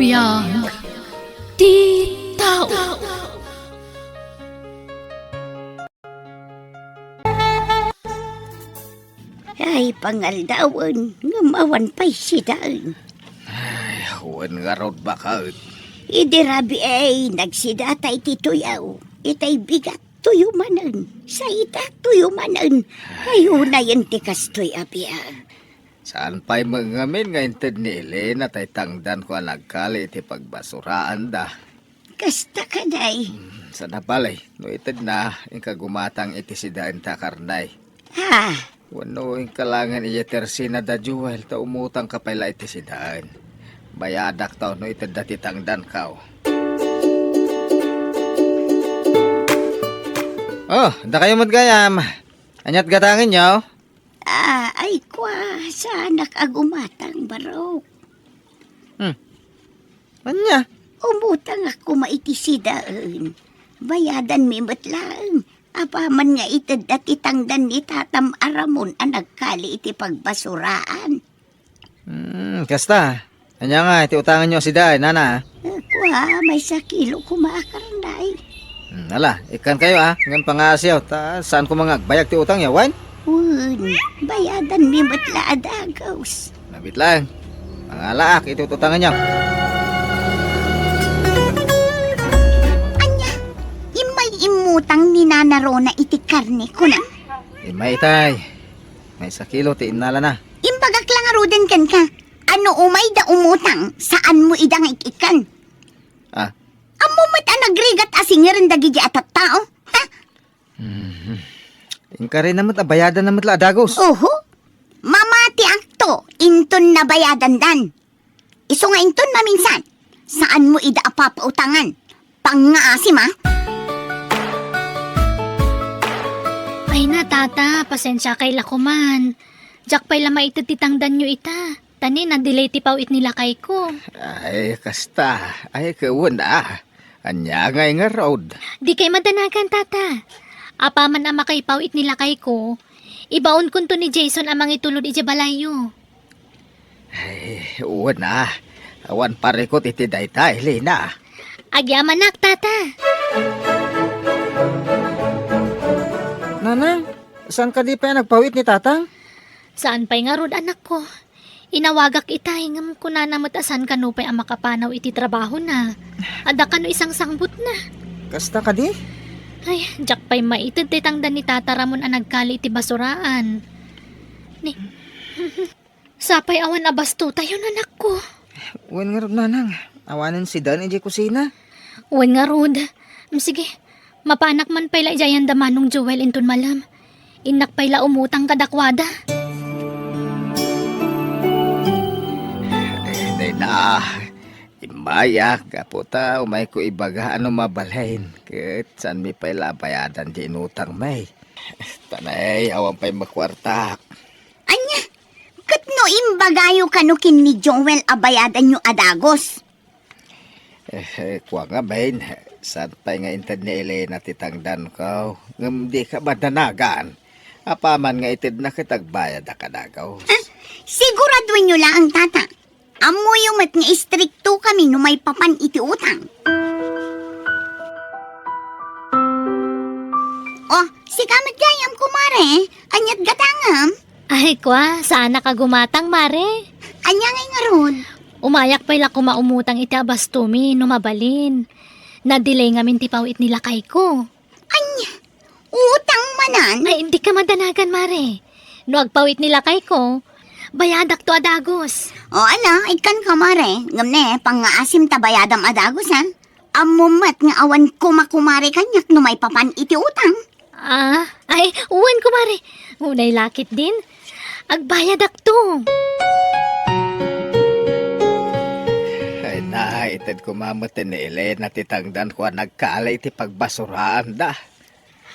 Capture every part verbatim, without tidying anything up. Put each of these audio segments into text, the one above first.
Biag ti tao. Ay, pangaldawen, ngem awan pay sidaen. Ay, wen ngarud baket. Idi rabii, nagsidata iti tuyaw, itay bigat tuyo manen, sa ita tuyo manen. Ay, unayen ti kastoy a biag. Saan pay met ngamin nga inted ni Elena tay tangdanko a nagkali iti pagbasuraanda? Kasta kadi. Hmm, saan a bale, no itedna, inka gumatang iti sidaenta a karne. Ha? Wenno inka laengen idiay tersena da Joel ta umutangka pay la iti sidaen. Bayadakto no itedda ti tangdanko. Oh, dakayo met gayam. Ania't gatangenyo? Ah, ay kua, saanak a gumatang, barok. Hmm. Ania? Umutangak koma iti sidaen. Bayadanmi met laeng. Apaman nga itedda ti tangdan ni tatam a Ramon a nagkali iti pagbasuraan. Hmm, kasta. Ania nga iti utanganyo a sidaen, nana? Eh, kua, maysa kilo koma a karne. Hmm, ala, ikkankayo, a. Ngem pangaasiyo, ta saan koma nga agbayag ti utangyo, wen? Wen, bayadanmi met la a dagus. Nabit laeng. Mangalaak iti utanganyo. Ania? Immay immutang ni Nana Rona iti karne, kuna? Immay itay. Maysa kilo ti innalana. Imbagak la ngaruden kenka, a no umayda umutang, saanmo ida nga ik-ikkan. Ah. Ammom met a nagrigat a singirem dagiti a tattao, ha? Mhm. Inkarina met a bayadanna met la a dagus. Oho. Mamatiakto, inton nabayadandan. Isu nga inton maminsan, saanmo ida a papautangan. Pangngaasim, a? Ay na, tata, pasensiakay la koman. Diak pay la maited ti tangdanyo ita. Ta ni, na-delay ti paw-it ni lakayko. Ay, kasta. Ay, ket wen, a. Ania ngay ngarud? Dikay madanagan, tata. Apaman a makaipaw-it ni lakayko, ibaonkonto ni Jason a mangitulod idiay balayyo. Ay, wen a. Awan parikut iti dayta, Elena. Agyamanak, tata. Nanang, saan kadi pay a nagpaw-it ni tatang? Saan pay ngarud, anakko. Inawagak itay, ngem kunana met a saan kano pay a makapanaw iti trabahona. Adda kano isangsangbutna. Kasta kadi? Ay, diak pay maited ti tangdan ni Tata Ramon a nagkali iti basuraan. Ni, sapay awan a bastotayon, anakko. Wen ngarud, nanang, awanen sidaen idiay kusina. Wen ngarud. Sige, mapanak man pay la idiay anda Manong Joel inton malem. Innak pay la umutang kadakuada. Ay, dayta, immayak, gapu ta umayko ibaga a no mabalin, ket saanmi pay la a bayadan ti inutangmi. Tanay, awan pay makuartak. Ania? Ket no imbagayo kano ken ni Joel a bayadanyo a dagus? Eh, eh, kua ngamin, saan pay nga inted ni Elena ti tangdanko, ngem dika madanagan. Apaman nga itedna ket agbayadak a dagus. Ah, siguraduenyo laeng, tata. Ammoyo met nga istrikto kami no maipapan iti utang. Oh, sika met gayam, kumare. Ania't gatangem? Ay, kua, saanak a gumatang, mare. Ania ngay ngarud? Umayak pay la koma umutang iti abastomi no mabalin. Na-delay ngamin ti paw-it ni lakayko. Ania? Utang manen? Ay, dika madanagan, mare. No agpaw-it ni lakayko, bayadakto a dagus. O, ala, ikkanka, mare. Ngem ne, pangngaasim ta bayadam a dagus, ha? Ammom met nga awan kumakumare kaniak no maipapan iti utang. Ah, ay, wen, kumare. Unay la ketdin. Agbayadakto. Ay, naited koma met ni Elena ti tangdanko a nagkali iti pagbasuraanda.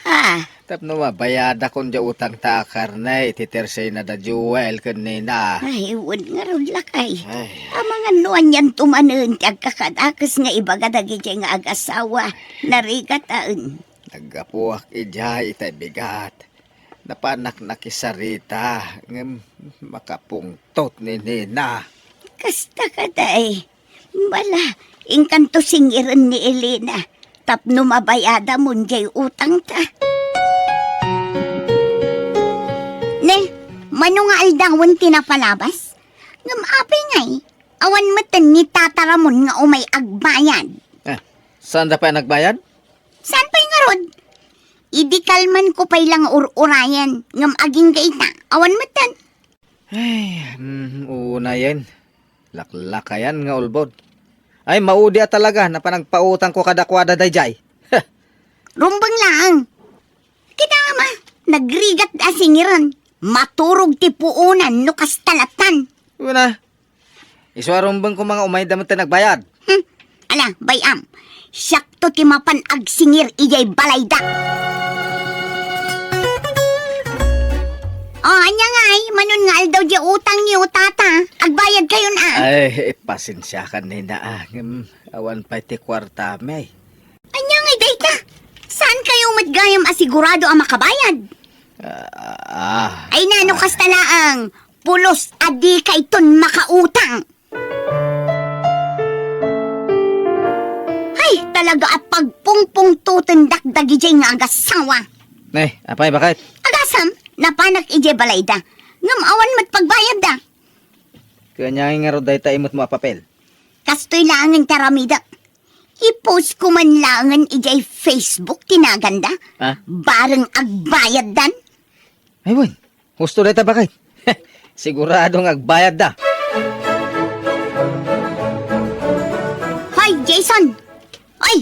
Ah. Tapno mabayadakon diay utangta a karne iti tersena da Joel ken Nina. Ay, wen ngarud, lakay. Ay. Amangan no anianto manen ti agkakadakes nga ibaga dagidiay nga agasawa, narigataen. Naggapuak idiay itay bigat. Napanak nakisarita, ngem makapungtot ni Nina. Kasta kadi. Bala, inkanto singiren ni Elena tapno mabayadamon jay utangta. Ne, mano nga aldawen ti napalabas? Ngem apay ngay, awan metten ni Tata Ramon nga umay agbayad. Eh, saanda pay a nagbayad? Saan pay ngarud? Idi kalmanko pay la nga ur-urayen, ngem agingga ita, awan metten. Ay, mm, unayen. Laklakayan nga ulbod. Ay, maudi a talaga, napan nagpautangko kadakuada dayjay. Rumbeng laeng. Kita ama, nagrigat a singiren. Maturog ti puonan no kasta lattan. Una, isu a rumbeng ko nga umayda met ti nagbayad. Hmm. Ala, bay-am. Siakto ti mapan agsingir idiay balayda. O, ania ngay, manon nga aldaw di utangyo, tata? Agbayad kayon a. Ay, pasensiakan, nena, a. Ngem, awan pay ti kuartami. Ania ngay dayta? Saan kayo met gayam a sigurado a makabayad? Ah, ah. Ay, nano kasta laeng, pulos a di kayton makautang. Ay, talaga a pagpungpungtotendak dagijay nga agasawa. Ne, apay, baket? Agasam, napanak idiay balayda. Ngem awan met pagbayadda. Kanya nga ngarud dayta imutmo a papel. Kastoy laengen ti aramidek. I-post ko man laengen idiay Facebook ti naganda. Ah? Bareng agbayaddan. Ay, wen. Husto dayta, baket. Sigurado nga agbayadda. Hoy, Jason! Oy!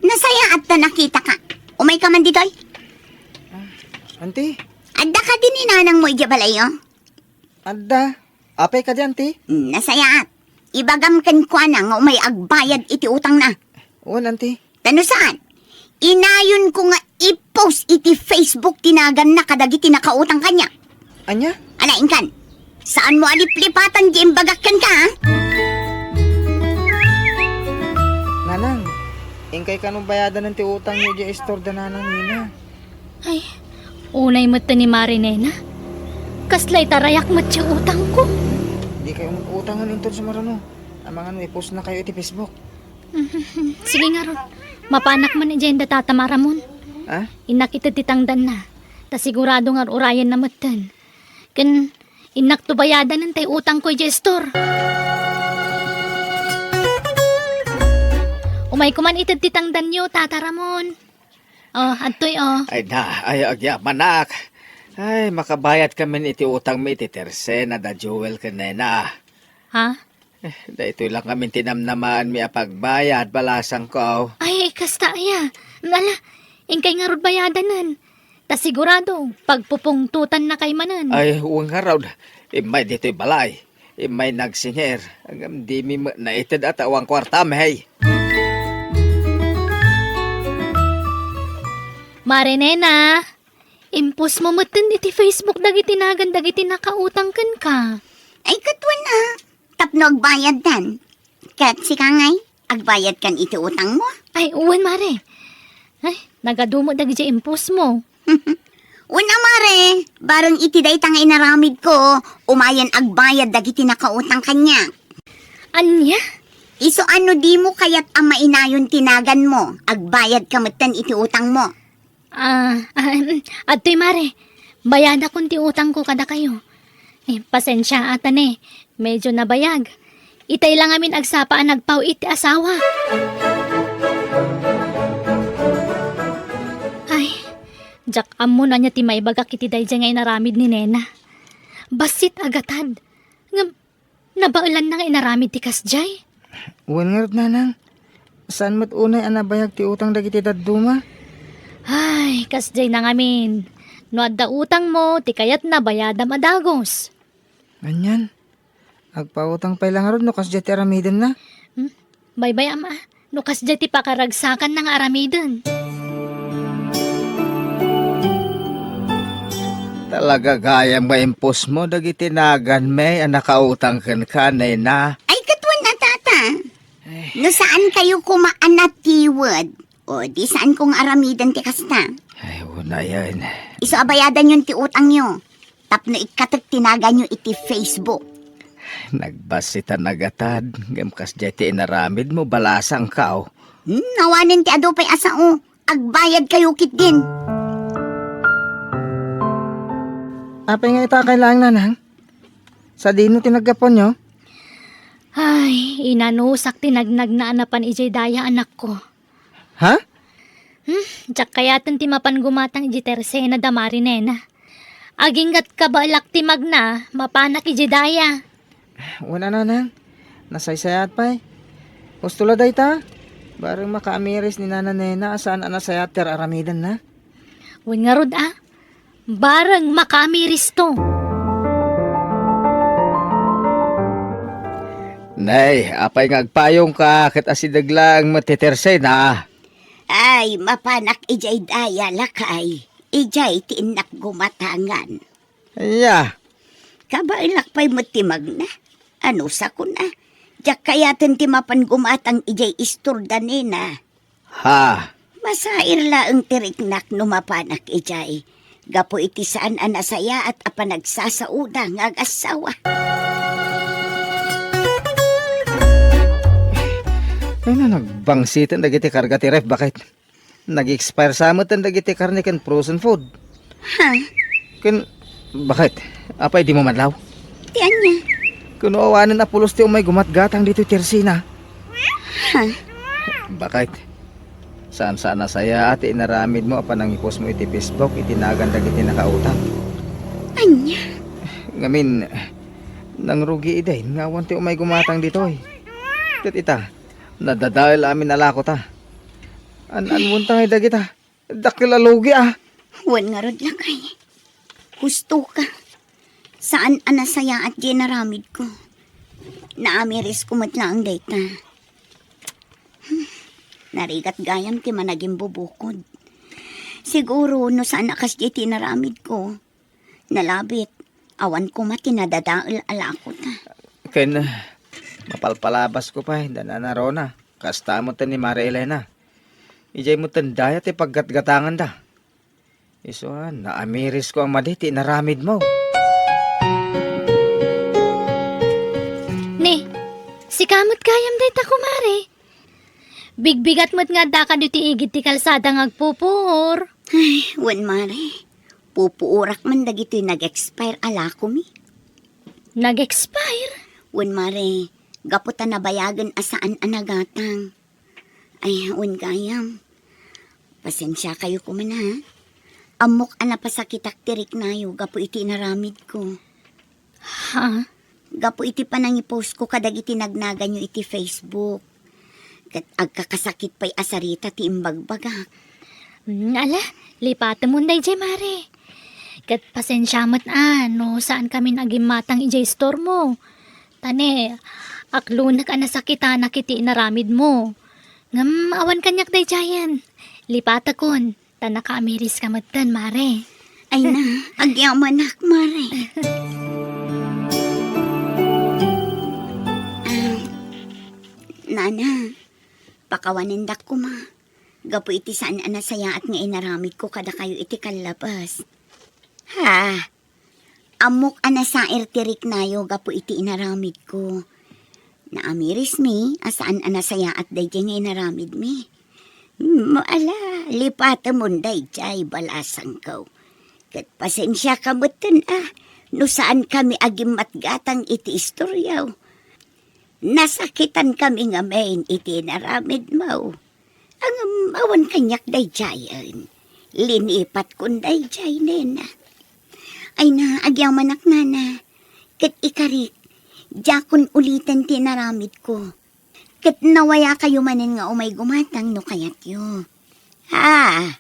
Nasayaat ta nakitaka. Umay ka man ditoy? Auntie? Adda kadi ni nanangmo idiay balayyo? Adda. Apay kadi, auntie? Hmm, nasayaat. Ibagam kenkuana nga umay agbayad iti utangna. Wen, auntie. Ta no saan, inayonko nga i-post iti Facebook ti naganna kadagiti nakautang kaniak. Ania? Ala, inkan. Saanmo a liplipatan ti imbagak kenka, ha? Nanang, inkay kano bayadanen ti utangyo idiay istor da Nanang Nina? Ay, unay met ti ni Mare Nena. Kasla itarayak met ti utangko. Dikay met utangen inton sumarano. Amangan no i-post na kayo iti Facebook. Sige ngarud. Mapanak man idiay da Tata Ramon. Ha? Innak ited ti tangdanna. Ta sigurado nga urayenna metten. Ken innak to bayadanen tay utangko idiay istor. Umayko man ited ti tangdanyo, Tata Ramon. Oh, adtoy, oh. Ay na, ay, agyamanak. Ay, makabayad kami iti utangmi iti tersena da Joel ken Nena. Ha? Eh, daytoy lang ngamin ti namnamaanmi a pagbayad, balasangko. Ay, kasta aya. Ala, inkay ngarud bayadanen. Ta sigurado, pagpupungtotannakay manen. Ay, wen ngarud. Immay ditoy balay. Immay nagsingir. Ngem dimi met naited a ta awan kuartami. Mare Nena, i-post mo metten iti Facebook dagiti nagan dagiti nakautang kenka. Ay, ket wen a. Tapno agbayaddan. Ket sika ngay, agbayadkan iti utangmo? Ay, wen, Mare. Ay, nagadu met dagiti i-post mo. Wen a, Mare, bareng iti dayta nga inaramidko, umayen agbayad dagiti nakautang kaniak. Ania? Isu a no dimo kayat a mainayon ti naganmo, agbayadka metten iti utangmo. Ah, ah, em, adtoy, Mare. Bayadakon ti utangko kadakayo. Eh, pasensiaat a ne. Medyo nabayag. Itay la ngamin agsapa a nagpaw-it ti asawa. Ay, diak ammo no ania ti maibagak iti daydiay nga inaramid ni Nena. Bassit a gatad. Ngem, nabaelanna nga inaramid ti kasdiay? Wen ngarud, Nanang. Saan met unay a nabayag ti utang dagiti dadduma? Ay, kasdiay na ngamin. No adda utangmo, ti kayatna bayadam a dagus. Anian? Agpautang pay la ngarud no kasdiay ti aramidenna? Hmm? Baybay-am a, no kasdiay ti pakaragsakanna nga aramiden. Talaga gayam nga i-post mo dagiti naganmi a nakautang kenka, Nena. Ay, ket wen a, Tata. Ay. No saan kayo koma a natiwed, o di saan kong aramiden ti kasta. Ay, unayen. Isu a bayadanyon ti utangyo. Tapno ikkatek ti naganyo iti Facebook. Nagbassit a nagatad, ngem kasdiay ti inaramidmo, balasangkaw. Hmm, awanen ti adu pay a sao. Agbayadkayo ketdin. Apay nga ita a kailangan, nanang? Sadino ti naggapuanyo? Ay, inanusak ti nagnagna a napan idiay daya, anakko. Ha? Hmm, diak kayaten ti mapan gumatang idiay tersena da Marinena. Agingga't kabaelak ti magna, mapanak idiay daya. Wen a, nanang, nasaysayaat pay. Husto la dayta. Bareng makaamiris ni Nana Nena a saan a nasayaat ti ar-aramidenna. Wen ngarud a, bareng makaamiristo. Nay, apay nga agpayongka ket asideg laeng met ti tersena? Ay, mapanak idiay daya, lakay. Idiay ti innak gumatangan. Aya. Kabaelak pay met ti magna. Anusakon a, diak kayaten ti mapan gumatang idiay istorda nena. Ha? Masair laeng ti riknak no mapanak idiay. Gapu iti saan a nasayaat a panagsasaoda nga agassawa. Ay na, nagbangsiten dagiti karga ti ref, baket. Nag-expire sa met dagiti karne ken frozen food. Ha? Ken, baket, apay dimo madlaw? Ti ania? Ken no awanen a pulos ti umay gumatgatang ditoy tersena. Ha? Baket, saan-saan a sayaat ti inaramidmo a panangipostmo iti Facebook iti nagan dagiti nakautang. Ania? Ngamin, nangrugi idin nga awan ti umay gumatang ditoy. Ket ita, nadadael amin a lakota. An-anmonta ngay dagita. Dakkel a lugi a. Wen ngarud, lakay. Hustoka. Saan a nasayaat diay inaramidko. Naamirisko met laeng dayta. Hmm. Narigat gayam ti managimbubukod. Siguro no saan a kasdiay ti inaramidko, nalabit, awan koma ti nadadael a lakota. Ken, mapalpalabasko pay da Nana Rona. Kasta met ni Mare Elena. Idiay met daya ti paggatgatanganda. Isu a, naamirisko a madi ti inaramidmo. Ni, sika met gayam dayta, kumare. Bigbigat met nga addaka ditoy igid ti kalsada nga agpupuor. Ay, wen, mare. Pupuorak man dagitoy nag-expire a lakomi. Nag-expire? Wen, mare. Gapu ta nabayagen a saan a nagatang. Ay, wen gayam. Pasensiakayo koma, ha? Ammok a napasakitak ti riknayo gapu iti inaramidko. Ha? Gapu iti panangipostko kadagiti nagnaganyo iti Facebook. Ket agkakasakit pay a sarita ti imbagbagak. Mm, ala, lipatemon daydiay, mare. Ket pasensia met a no saan kamin agimmatang idiay istormo. Ta ne, aklonek a nasakitanak iti inaramidmo. Ngem awan kaniak daydiayen. Lipatekon, ta nakaamiriska metten, mare. Ay na, agyamanak, mare. Ah, nana, pakawanendak koma. Gapu iti saan a nasayaat nga inaramidko kadakayo iti kallabas. Ha? Ammok a nasair ti riknayo gapu iti inaramidko. Naamirismi a saan a nasayaat daydiay nga inaramidmi. Mm, ala, lipatemon daydiay, balasangko. Ket pasensiaka metten a no saankami agimmatgatang iti istoryaw. Nasakitankami ngamin iti inaramidmo. Ngem awan kaniak daydiayen. Linipatkon daydiay, nena. Ay na, agyamanak, nana. Ket ikarik, diakon uliten ti inaramidko. Ket nawayakayo manen nga umay gumatang no kayatyo. Ah,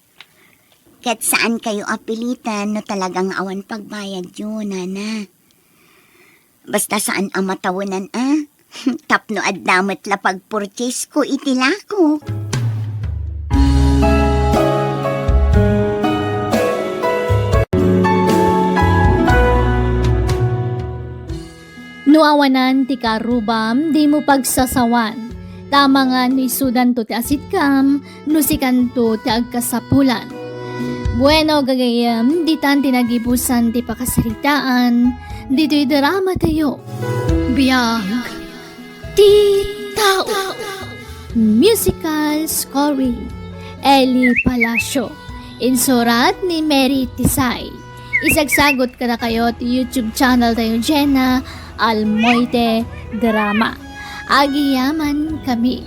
ket saankayo a pilitan no talaga nga awan pagbayadyo, nana. Basta saan a matawenan a. Tapno adda met la pagpurchasesko iti lako. No awanan ti karubam, dimo pagsasawan. Ta amangan no isudanto ti asitkam, no sikanto ti agkasapulan. Bueno, gagayyem, ditan ti nagibusan ti pakasaritaan. Ditoy drama tayo, Biag ti Tao. Musical scoring, Eli Palacio. Insurat ni Mary Tisay. Isagsagot kadakayo ti YouTube channel tayo, Jenna Almoite Drama. Agiyaman kami.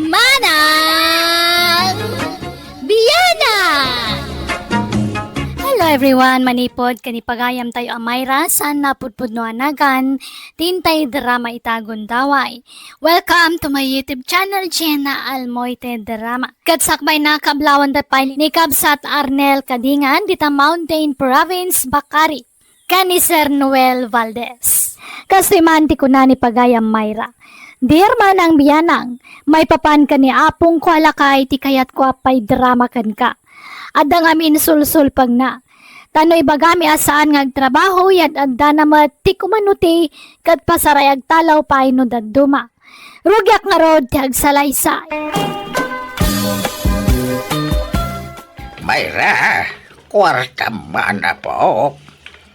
Manang Bianang! Hello everyone, manipod ken ni pagayam tayo a Myra, saan napudpudno a nagan, ti intay drama ita gundaway. Welcome to my YouTube channel, Jenna Almoite Drama. Ket sakbay na, kablawanda pay ni Kabsat Arnel Kadingan, dita Mountain Province, Bakari. Ken ni Sir Noel Valdez. Kastoy man ti kuna ni pagayam Myra, "Dear Manang Bianang, maipapan ken ni apongko a lakay ti kayatko a paidrama kenka. Adda ngamin sulsulpengna. Ta no ibagami a saan nga agtrabaho, yad-addana met ti kumano ti ket pasaray agtalaw pay no dadduma. Rugiak ngarud ti agsalaysay." Myra, kuarta man, apo.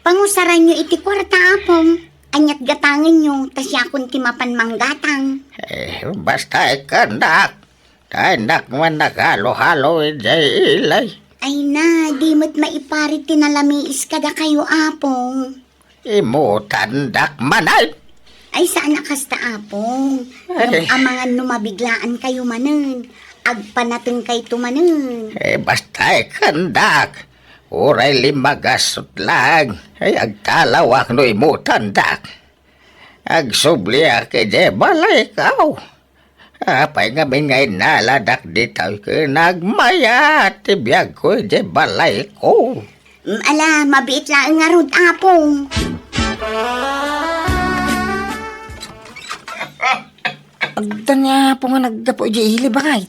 Pangusaranyo iti kuarta, Apong. Ania't gatangenyo, ta siakon ti mapan manggatang. Eh, basta ikkannak. Daynak man naghalo-halo idiay ilay. Ay na, di met maiparit ti nalamiis kadakayo, Apong. Imutandak manen. Ay, saan a kasta, Apong. Ay. Amangan no mabiglaan kayo manen. Agpanateng kayto manen. Eh, basta ikkandak. Uray limmagasot lang. Ay, agtalawak no imutandak. Agsubliak idiay balayko. Apay ngamin nga innaladak ditoy ken nagmayat ti biagko idiay balayko? Mm, ala, mabiit laeng ngarud, Apong. Adda ni Apo nga naggapu idiay ili, bakay.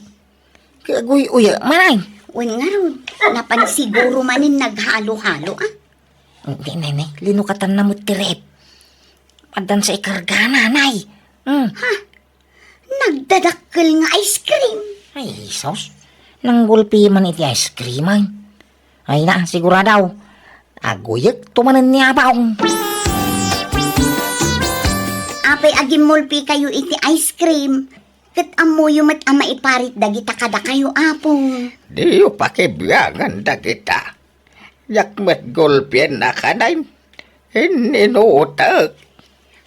Kay aguy-uya man ay. Wen ngarud, napan siguro manen naghalo-halo, ah. Hindi, Nene. Linukatanna met ti ref. Addan sa ikargana, Nay. Hmm. Ha? Nagdadakkel nga ice cream. Ay, Jesus. Nanggulpi man iti ice cream, ay. Ay na, sigurado. Aguyek to manen ni Apong. Apay agimmulpi kayo iti ice cream, ket ammoyo met a maiparit dagita kadakayo, Apong. Diyo pakibiangan dagita. Diak met gulpien a kanayon. Inninutek.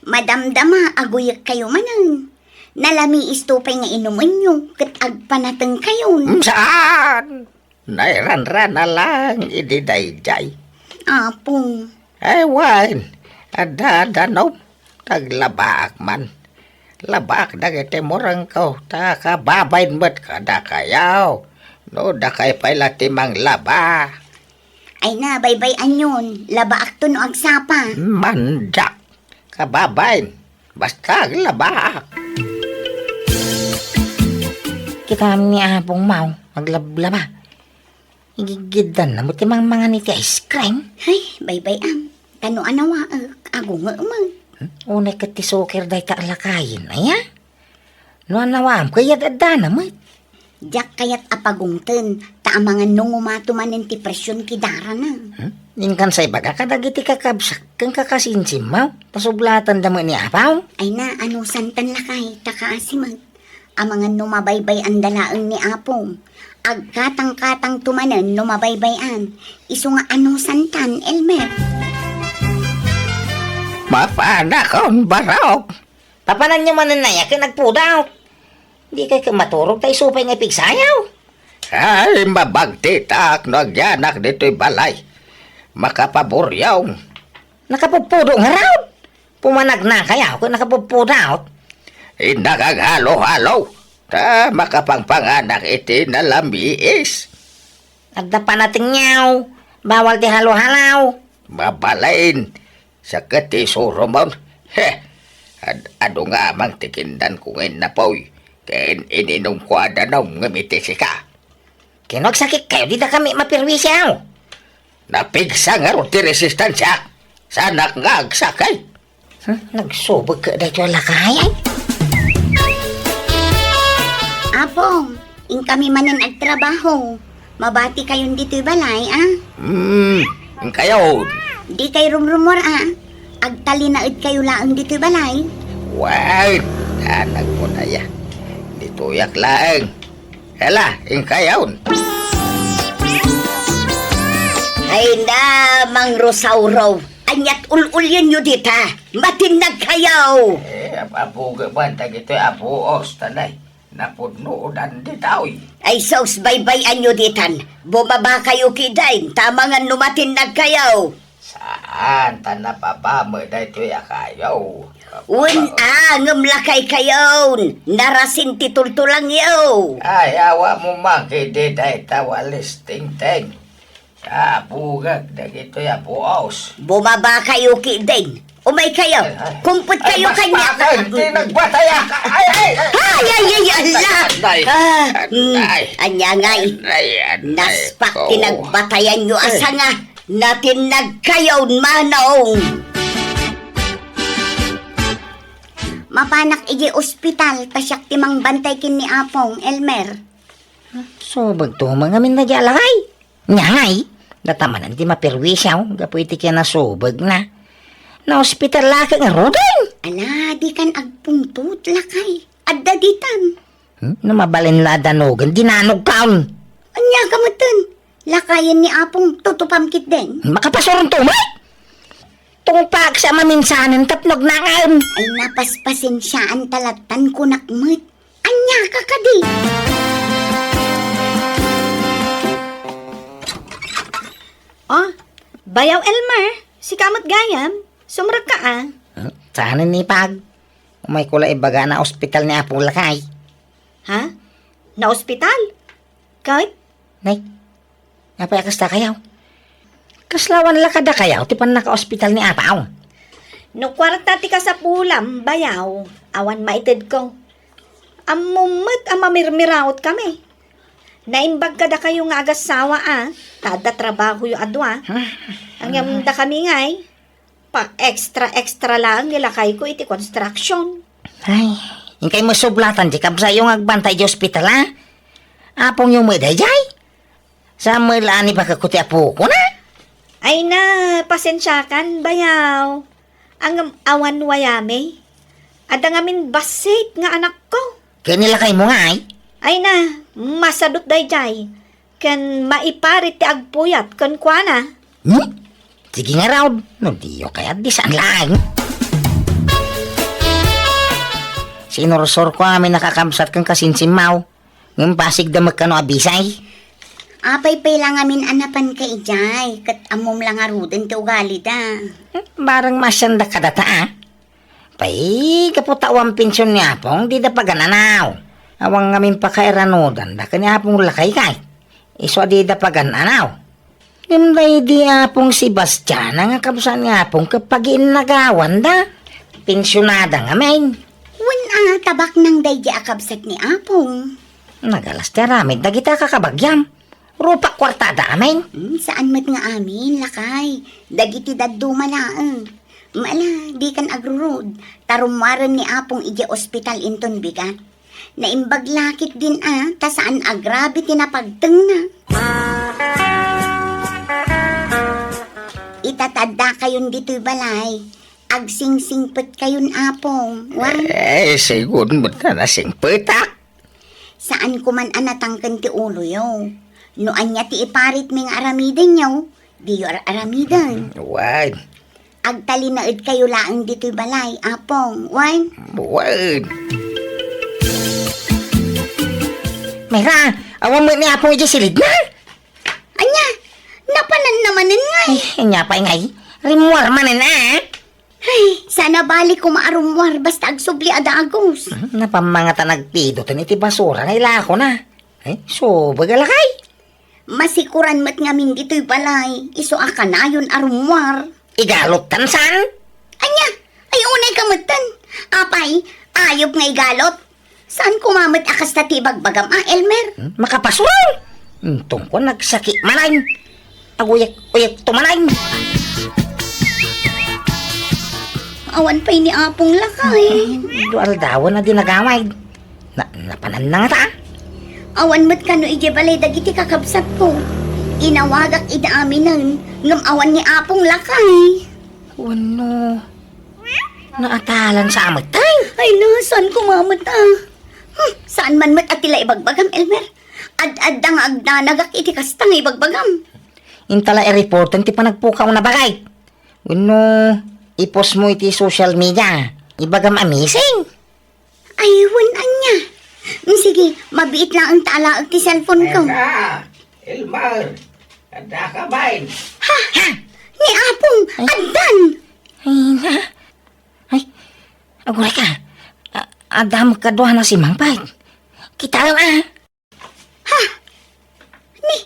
Madamdama, aguyek kayo manen. Nalamiis to pay nga inumenyo, ket agpanateng kayon. Mm, saan? Nairanrana lang idi daydiay. Apong. Ay, wen, adda danom. Taglabaak man. Labaak dagiti murengko, ta kababain met kadakayo. No dakay pay la ti manglaba. Ay na, baybay-anyon. Labaakto no agsapa. Mandiak. Kababain. Basta aglabaak. Kitam ni Apong Mau, aglablaba. Igigiddan na mo ti mangmangan iti ice cream. Ay, baybay-am. Tano a nawaek, agungek man. Hmm? Unay ket ti suker dayta a lakayen, aya? No anawaam, kayat addana met. Diak kayat a pagungten, ta amangan no ngumato manen ti presyon kidarana. Hmm? Inkan sa ibaga kadagiti kakabsak, ken kakasinsimmaw, ta sublatanda met ni Apaw. Ay na, anusantan lakay, ta kaasi met. Amangan no mabaybay-an da laeng ni Apom. Agkatangkatangto manen no mabaybay-an. Isu nga anusantan, Elmer. Mapanakon, barok! Papananyo manen aya ken agpudot. Dikay ket maturog ta isu pay nga ipigsayaw. Ay, mabagtitak no agyanak ditoy balay. Makapaburyong. Nakapudpudot ngarud. Pumanagnakayaw ket nakapudpudot. Innak aghalo-halo, ta makapangpanganak iti nalamiis. Adda panatengyaw, bawal ti halo-halo. Mabalin, sakit ti surumon. He, ad-, adu nga amang ti kindanko nga innapoy, ken ininumko a danum ngem iti sika. Ken no agsakit kayo, dida kami mapirwisiaw. Napigsa ngarud ti resistansiak. Saanak nga agsakit. Hmm, nagsubog ka daytoy a lakay, ay? Ap, Pong, inkami manen agtrabaho. Mabati kayon ditoy balay, a? Hmm, inkayon. Dikay rumrumuar, a. Agtalinaed kayo laeng ditoy balay. Wen, danag mo na ya. Ditoyak laeng. Hala, inkayon. Ay na, Mang Rosauro. Aniat ul-ulienyo dita? Matinnag kayo. Eh, apuga man, dagitoy apuos, tanay. Napudno udan ditoy. Ay sus, baybay-anyo ditan. Bumaba kayo kidin, tamangan no matinnag kayo. Saan, ta napapame daytoy a kayo. Wen a, ngem lakay kayon. Narasin ti tultulangyo. Ay, awa mo man kidi dayta walis tingteng. Sa bugag dagitoy a puos. Bumaba kayo kidin. Umay kayo. Ay, ay. Kumpot kayo kanya. Ay, mas bakit, di nagbataya ka. Ay, ay, ay. Ay, ay, ay, ala. Ay, ay. Ah, mm, ay. Anya ngay. Ay, ay, naspak ko. Ti nagbatayan nyo asa nga. Natinnag kayo, manong. Mapanak iji ospital, ta siak ti mangbantay ken ni Apong, Elmer. Subag to, mangamin na di alakay. Ngay, datamanan ti maperwisyo, gapu iti kinasubag na. Naospital la ket ngaruden. Ala, dikan agpungtot, lakay. Adda ditan. Hmm? No mabalin la danugan, dinanogkaon. Anya ka metten? Lakayen ni Apong tutupam ketdin. Makapasuron to, umay! Tungpag sa maminsanen tapno agnangan. Ay, napaspasensiaan ta lattan kunak met. Anya ka kadi? Oh, Bayaw Elmer, sika met gayam. Sumrek ka, a. Hmm? Saan ni Pag? Umay ko la ibaga na ospital ni Apo Lakay. Ha? Na ospital? Ket? Nay, apay a kasta kayaw? Kaslawan la kada kayaw ti pannakaospital ni Apaw? No kuarta ti kasapulam, Bayaw, awan maitedko. Ammom met a mamirmiraot kami. Naimbag kada kayo nga agassawa a, ta adda trabahoyo a dua. Ngem dakami ngay, pa-extra-extra laeng ni lakayko iti construction. Ay, inkay masublatan ti kabsatyo nga agbantay iti ospital, a? Apongyo met daydiay? Saan met la a nibagakko ti apokona? Ay na, pasensiakan, Bayaw. Ngem awan wayami. Adda ngamin bassit nga anakko. Ken ni lakaymo ngay? Ay na, masadut daydiay. Ken maiparit ti agpuyat kenkuana. Hmm? Sige ngarud, no diyo kayat, di saan laeng. Sinursurko amin a kakabsat ken kasinsimmaw. Ngem pasigda met kano a bisay. Apay pay la ngamin a napanka idiay, ket ammom la ngaruden ti ugalida. Hmm, bareng maasianda kadata, a. Pay, gapu ta awan pension ni Apong, dida pagan-anaw. Awan ngamin pakairanudanda ken ni Apong Lakay kay. Isu a dida pagan-anaw. Ngem daydi Apong Sebastiana nga kabsat ni Apong ket pagiinnagawanda. Pensionada ngamin. Wen a, tabaknang daydi a kabsat ni Apong. Nagalas ti aramid dagiti a kakabagiam. Rupak kuartada amin. Hmm, saan met nga amin, lakay. Dagiti dadduma laeng. Ala, dikan agrurod. Ta rummuaren ni Apong idiay ospital inton bigat. Naimbag la ketdin a, ta saan a grabe ti napagtengna. Ita ta addakayon ditoy balay, agsingsingpetkayon, Apong. Wen? Eh, sigun met nga nasingpetak. Saan ko man a natangken ti uloyo. No ania ti iparitmi nga aramidenyo, diyo ar-aramiden. Wen. Agtalinaedkayo laeng ditoy balay, Apong. Wen? Wen. Mayra, awan met ni Apong idiay silidna? Ania? Napananna manen ngay? Ay, ania pay ngay? Rimmuar manen, a? Ay, saan a bali koma a rummuar basta agsubli a dagus. Hmm, napammangatan agpidoten iti basura nga ilakona. Ay, subag a lakay. Masikuran met ngamin ditoy balay, isu a kanayon a rummuar. Igalottan saan? Ania? Ay, unay ka metten. Apay, ayup nga igalot. Saan koma met a kasta ti ibagbagam a, Elmer? Hmm? Makapasuron! Hmm, tungkol nagsaki manen. Aguyek-uyek to manen. Awan pay ni Apong Lakay. Hmm, dua aldawen a di nagawid. Na, napananna ngata, a? Awan met kano idiay balay dagiti kakabsatko. Inawagak ida aminen, ngem awan ni Apong lakay. Wenno, naatalan sa amet, ay? Ay, na, saan ko mamata? Hmm, saan man met a ti la ibagbagam, Elmer? Ad-adda nga agdanagak iti kasta nga ibagbagam. Inta la i-reporten ti panagpukaw na bagay. Wenno, ipostmo iti social media. Ibagam a missing. Ay, wen ania. Mm, sige, mabiit laeng ta alaek ti cellphone ko. Eka, Elmer, adda ka bain? Ha? Ha? Ni Apong, ay, addan! Ay, na. Ay, aguray ka. A-, adda met kaduana si Mang Pait. Kitaem, a. Ha? Ni,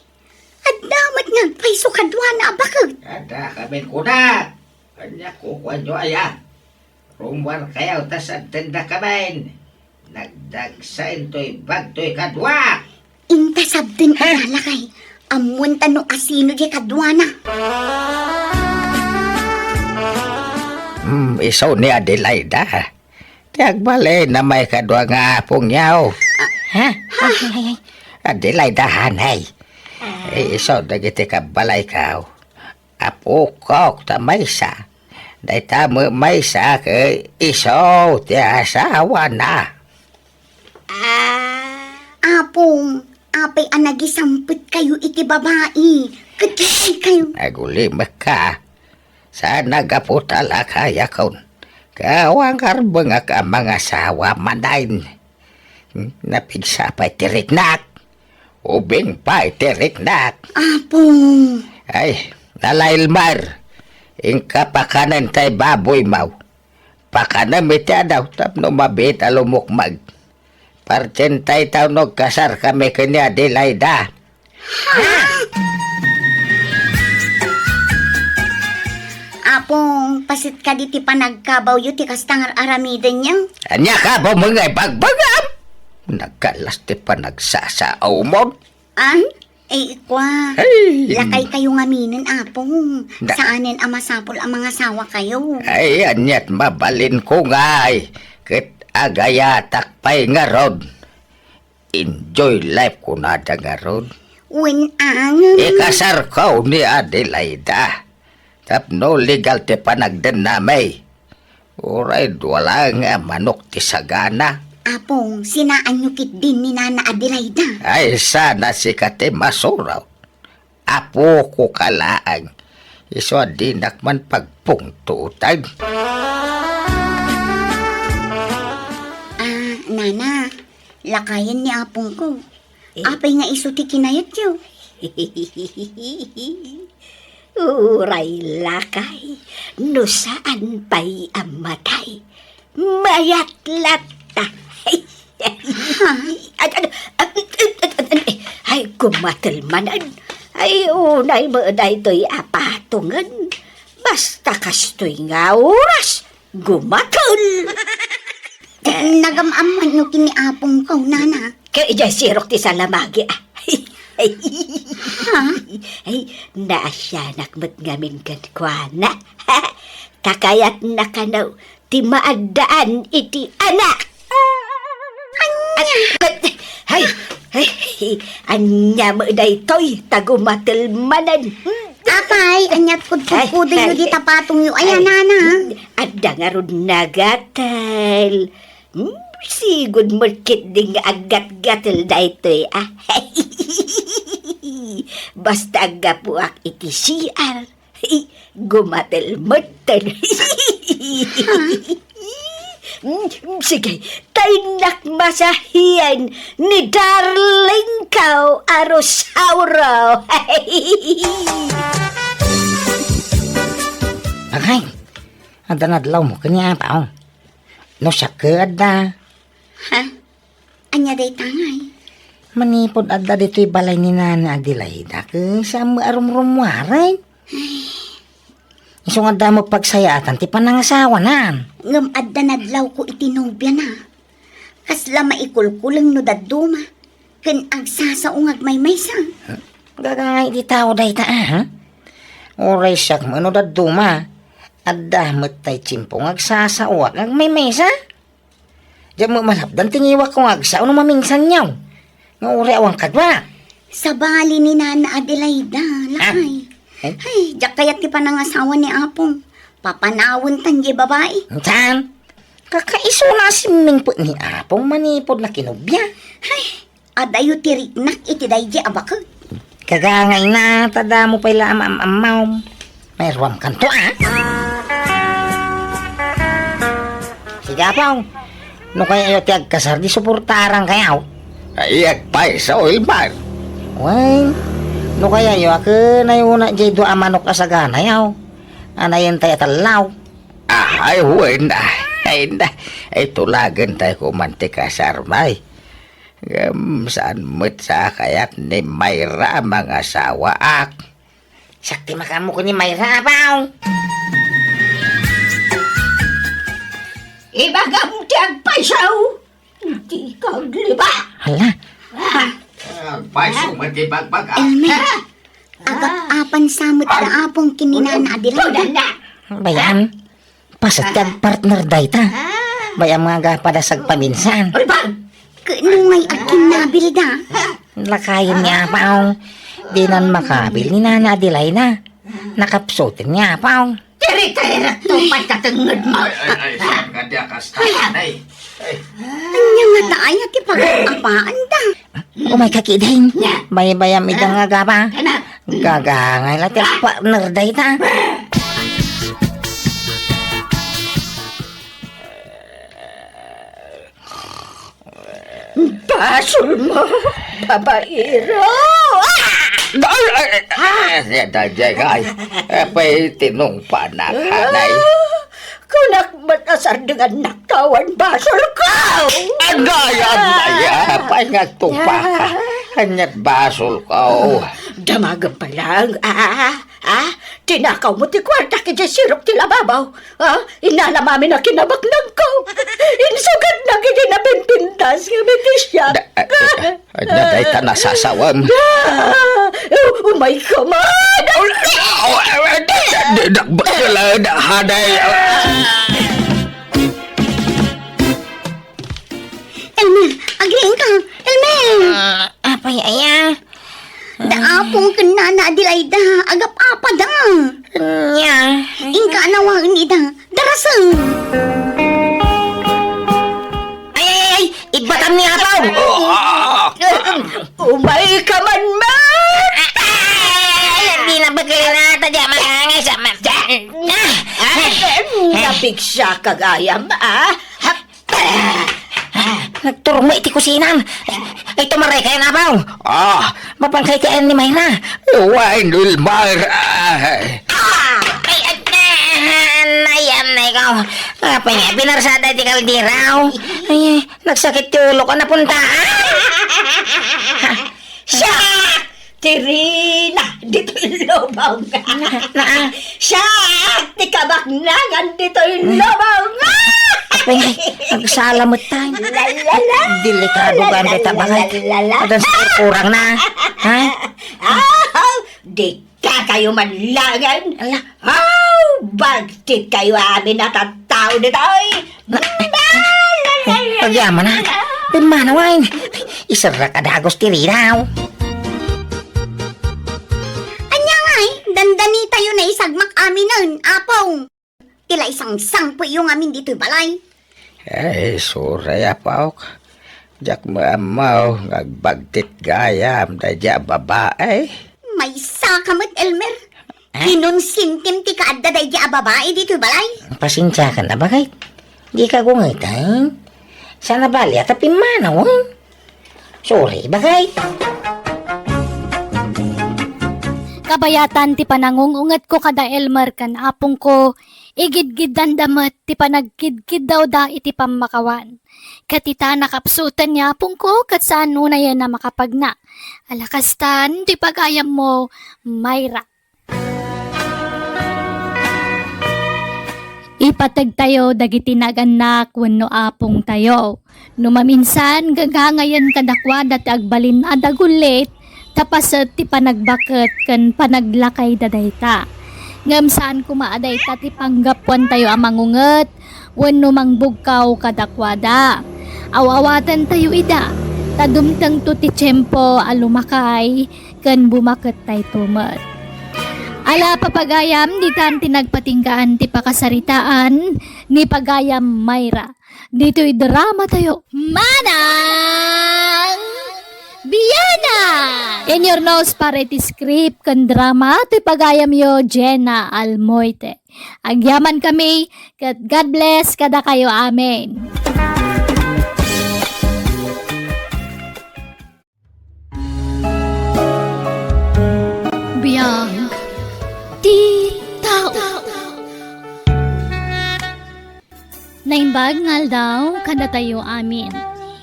adda met nga agpayso kaduana a baket. Adda kamin kunak. Ania kukuanyo aya? Rummuarkayo ta sabtendakamin. Nagdagsa intoy bagtoy kaduak. Inta sabten, ha? Ida lakay. Ammoenta no asino diay kaduana. Hmm, isu ni Adelaida. Ti agbalinna maikadua nga apongyo. Ha? Ay, ay, ay. Adelaida, hanay. Ay, isu dagiti kabbalayko. Apokok ta maysa. Dayta met maysa ket isu ti asawana. Ah. Apong, apay a nagisampetkayo iti babai? Ket kayo. Nagulimekka. Saan a gapu ta lakayakon. Ket awan karbengak a mangasawa manen. Hmm, napigsa pay ti riknak. Ubing pay ti riknak. Apong. Ay, nala Elmer. Inka pakanen tay baboymo. Pakanem iti adaw tapno mabiit a lumukmeg. Partientay ta no agkasarkami ken ni Adelaida. Ha? Apong, paset kadi ti panagkabawyo ti kasta nga ar-aramidenyo? Ania kabawmo nga ibagbagam? Nagkallas ti panagsasaawmon. An? Ay, ikwa. Hey! Lakaykayo ngaminen, Apong. Da- Saanen a masapul a mangasawakayo. Ay, aniat mabalinko ngay. Ket agayatak pay ngarud. Enjoy life kunada ngarud. Wen, angem. Ikasarko ni Adelaida. Tapno legal ti panagdennami. Uray dua laeng a manok ti sagana. Apong, sinaanyo ketdin ni Nana Adelaida? Ay, sana sika ti masurot. Apoko ka laeng. Isu a dinak man pagpungtotan. Ah, Nana, lakayen ni apongko. Eh? Apay nga isu ti kinayatyo? Uray lakay, no saan pay a matay, mayat latta. Ha? Ay, ay, ay, ay, ay, ay, gumatel manen. Ay, unay met daytoy a patongen. Basta kastoy nga oras, gumatel. Nagam-ammoanyo ken ni apongko, Nana. Ket idiay sirok ti salamagi, a. Ha? Ay, naasianak met ngamin kenkuana. Ta kayatna kano ti maaddaan iti anak. Ania? Ay, ay, ania met daytoy ta gumatel manen? Apay, aniat kudkudkudenyo dita patongyo aya, Nana? Adda ngarud nagatel. Hmm, sigud met ketdi nga aggatgatel daytoy, a. Basta aggapuak iti C R, gumatel metten. Hmm, sige, ta innak masahian ni darling ko a Rosauro. Agay, adda nadlawmo ken ni Apo. No siak ket adda. Ha? Ania dayta ngay? Manipud adda ditoy balay ni Nana Adelaida, ket saan met a rumrummuaren. Isu nga adda met pagsayaatan ti panangasawanan. Ngem adda nadlawko iti nobiana. Kasla maikulkuleng no dadduma, ken agsasao nga agmaymaysa. Gagangay ti tao dayta, a, ha? Uray siak met no dadduma, adda met tay tiempo nga agsasaoak nga agmaymaysa. Diak met malapdan ti ngiwakko nga agsao no maminsanyo. Nga uray awan kadua. Sabali ni Nana Adelaida, lakay. Eh? Ay, diak kayat ti panangasawa ni Apong. Papanawen tan di babai. Saan? Kakaisuna a simmingpet ni Apong manipud na kinubia. Ay, adayo ti riknak iti daydi a baket. Kagangayna, ta damo pay la a maam-ammawm. Mairuamkanto, a? Sige, Apong. No kayayo ti agkasar, di suportaarankayo. Ay, agpayso, Elmer. Wen, no kayayo, a ken ayuna diay dua a manok a saganayo. Anayen tay a tallaw. Ah, ay, wen, ah, ay, na. Ay, tulagen tayo kuman ti kasar, bay. Ngem saan met sa kayat ni Mayra a mangasawaak? Siak ti makaammo ken ni Mayra, Apong. Ibagam ti agpayso, di ka agliba. Hala. Ah. Agpayso met ti bagbaga. Elmer, agap-apan sa met da Apong ken ni Nana Adelaida. Bayan, paset ti agpartner dayta. Bay-am nga agapada sagpaminsan. Ket no ngay agkinnabilda? Lakayen ni Apong. Dinan makabil ni Nana Adelaida. Nakapsuten ni Apong. Tiri-tirekto pay ta tengngedmo. Ay, ay, ay, saan ka di akasta? Ay, ay. Ania ngata aya ti pagap-apaanda? Umayka ketdin. Nya. Bay-am ida nga agapa. Ania? Gagangay la ti agpartner dayta. Basolmo, babaero! Ah! Ay, ay, ay, ay, ay, ay, ay, apay tinungpanak, anay. Ah, kunak met a sardengannak awan basolko! Agay, agay, apay nga tupa ka. Ania't basolko. Damagem pay laeng, ah. Ah, tinakawmo ti kuarta idiay sirok ti lababo. Ah, innalam amin a kinabaknangko. Insugatnak iti napimpintas nga mitisiak. Da-, ah, ah, ania dayta nasasawem? Ah, umayka man! Di, di, di, di, di, haday. Elmer, agriingka! Elmer! Ah, apay aya? Da Apong ken Nana Adelaida, agap-apada. Nya. Inka a nawaen ida. Darasem. Ay, ay, ay, ay! Ibbatam ni Apong! Umayka man, met! Ay, ay, ay, di na bagay na, ta di a makangay sa mat-, ah! Ay, napigsa ka gayam, ah? Nagturong met iti kusinam. Ay, tumaray kayo, Apong. Ah. Mapan kayo ti ayan ni Mayra. Wen, Elmer. Ah. Ah, ay, ay, ay, ay, ay, ko. Apay nga, pinarsada ti kaldiraw. Ay, nagsakit ti ulo ko, napunta. Siak ti rina ditoy lubong. Na, na, ah. Siak ti kabaknangan ditoy lubong. Apay, nagsala met tayo. La, la, la. Delikado gayam dayta, bagay. La, la, la. Adan sa kurang na. Ha? Ah, di Kakayo man laengen? Ala. Aw, bagtit kayo amin a tattao ditoy! Na, ay, ay, agyaman na. Pimmanawen. Iserrek a dagus ti rinaw. Ania ngay, dandani tayo na isagmak aminen, Apong. Ti la isangsangpetyo ngamin ditoy balay. Ay, sorry, Apok. Diak maammo nga agbagtit gayam daydi a babae. Maysa ka met, Elmer. Ah? Kinonsintim ti kaadda daydi a babae ditoy balay. Pasensiakan a, bagay. Dika gungeten. Saan a bali a ta pimmanawen. Sorry, bagay. Kabayatan ti panangung-ungetko kada Elmer ken apongko, igidgiddanda met ti panagkidkiddawda iti pammakawan. Ket ita, nakapsuten ni apongko ket saan unayen a makapagna. Ala kastan ti pagayammo, Mayra. Ipategtayo dagiti nagannak wenno apongtayo. No maminsan, gagangayen kadakuada ti agbalin a dagullit, ta paset ti panagbaket ken panaglakayda dayta. Ngem saan koma a dayta ti panggapuantayo a mangunget wenno mangbugkaw kadakuada. Aw-awatentayo ida, Ta dumtengto ti tiempo a lumakay ken bumakettayto met. Ala, papagayam, ditan ti nagpatinggaan ti pakasaritaan ni Pagayam Myra. Ditoy drama tayo. Manang Bianang! In your nose para iti script ken drama ti pagayamyo, Jenna Almoite. Agyaman kami, ket God bless kadakayo. Amen. Biag ti tao. Naimbag nga aldaw kadatayo amin.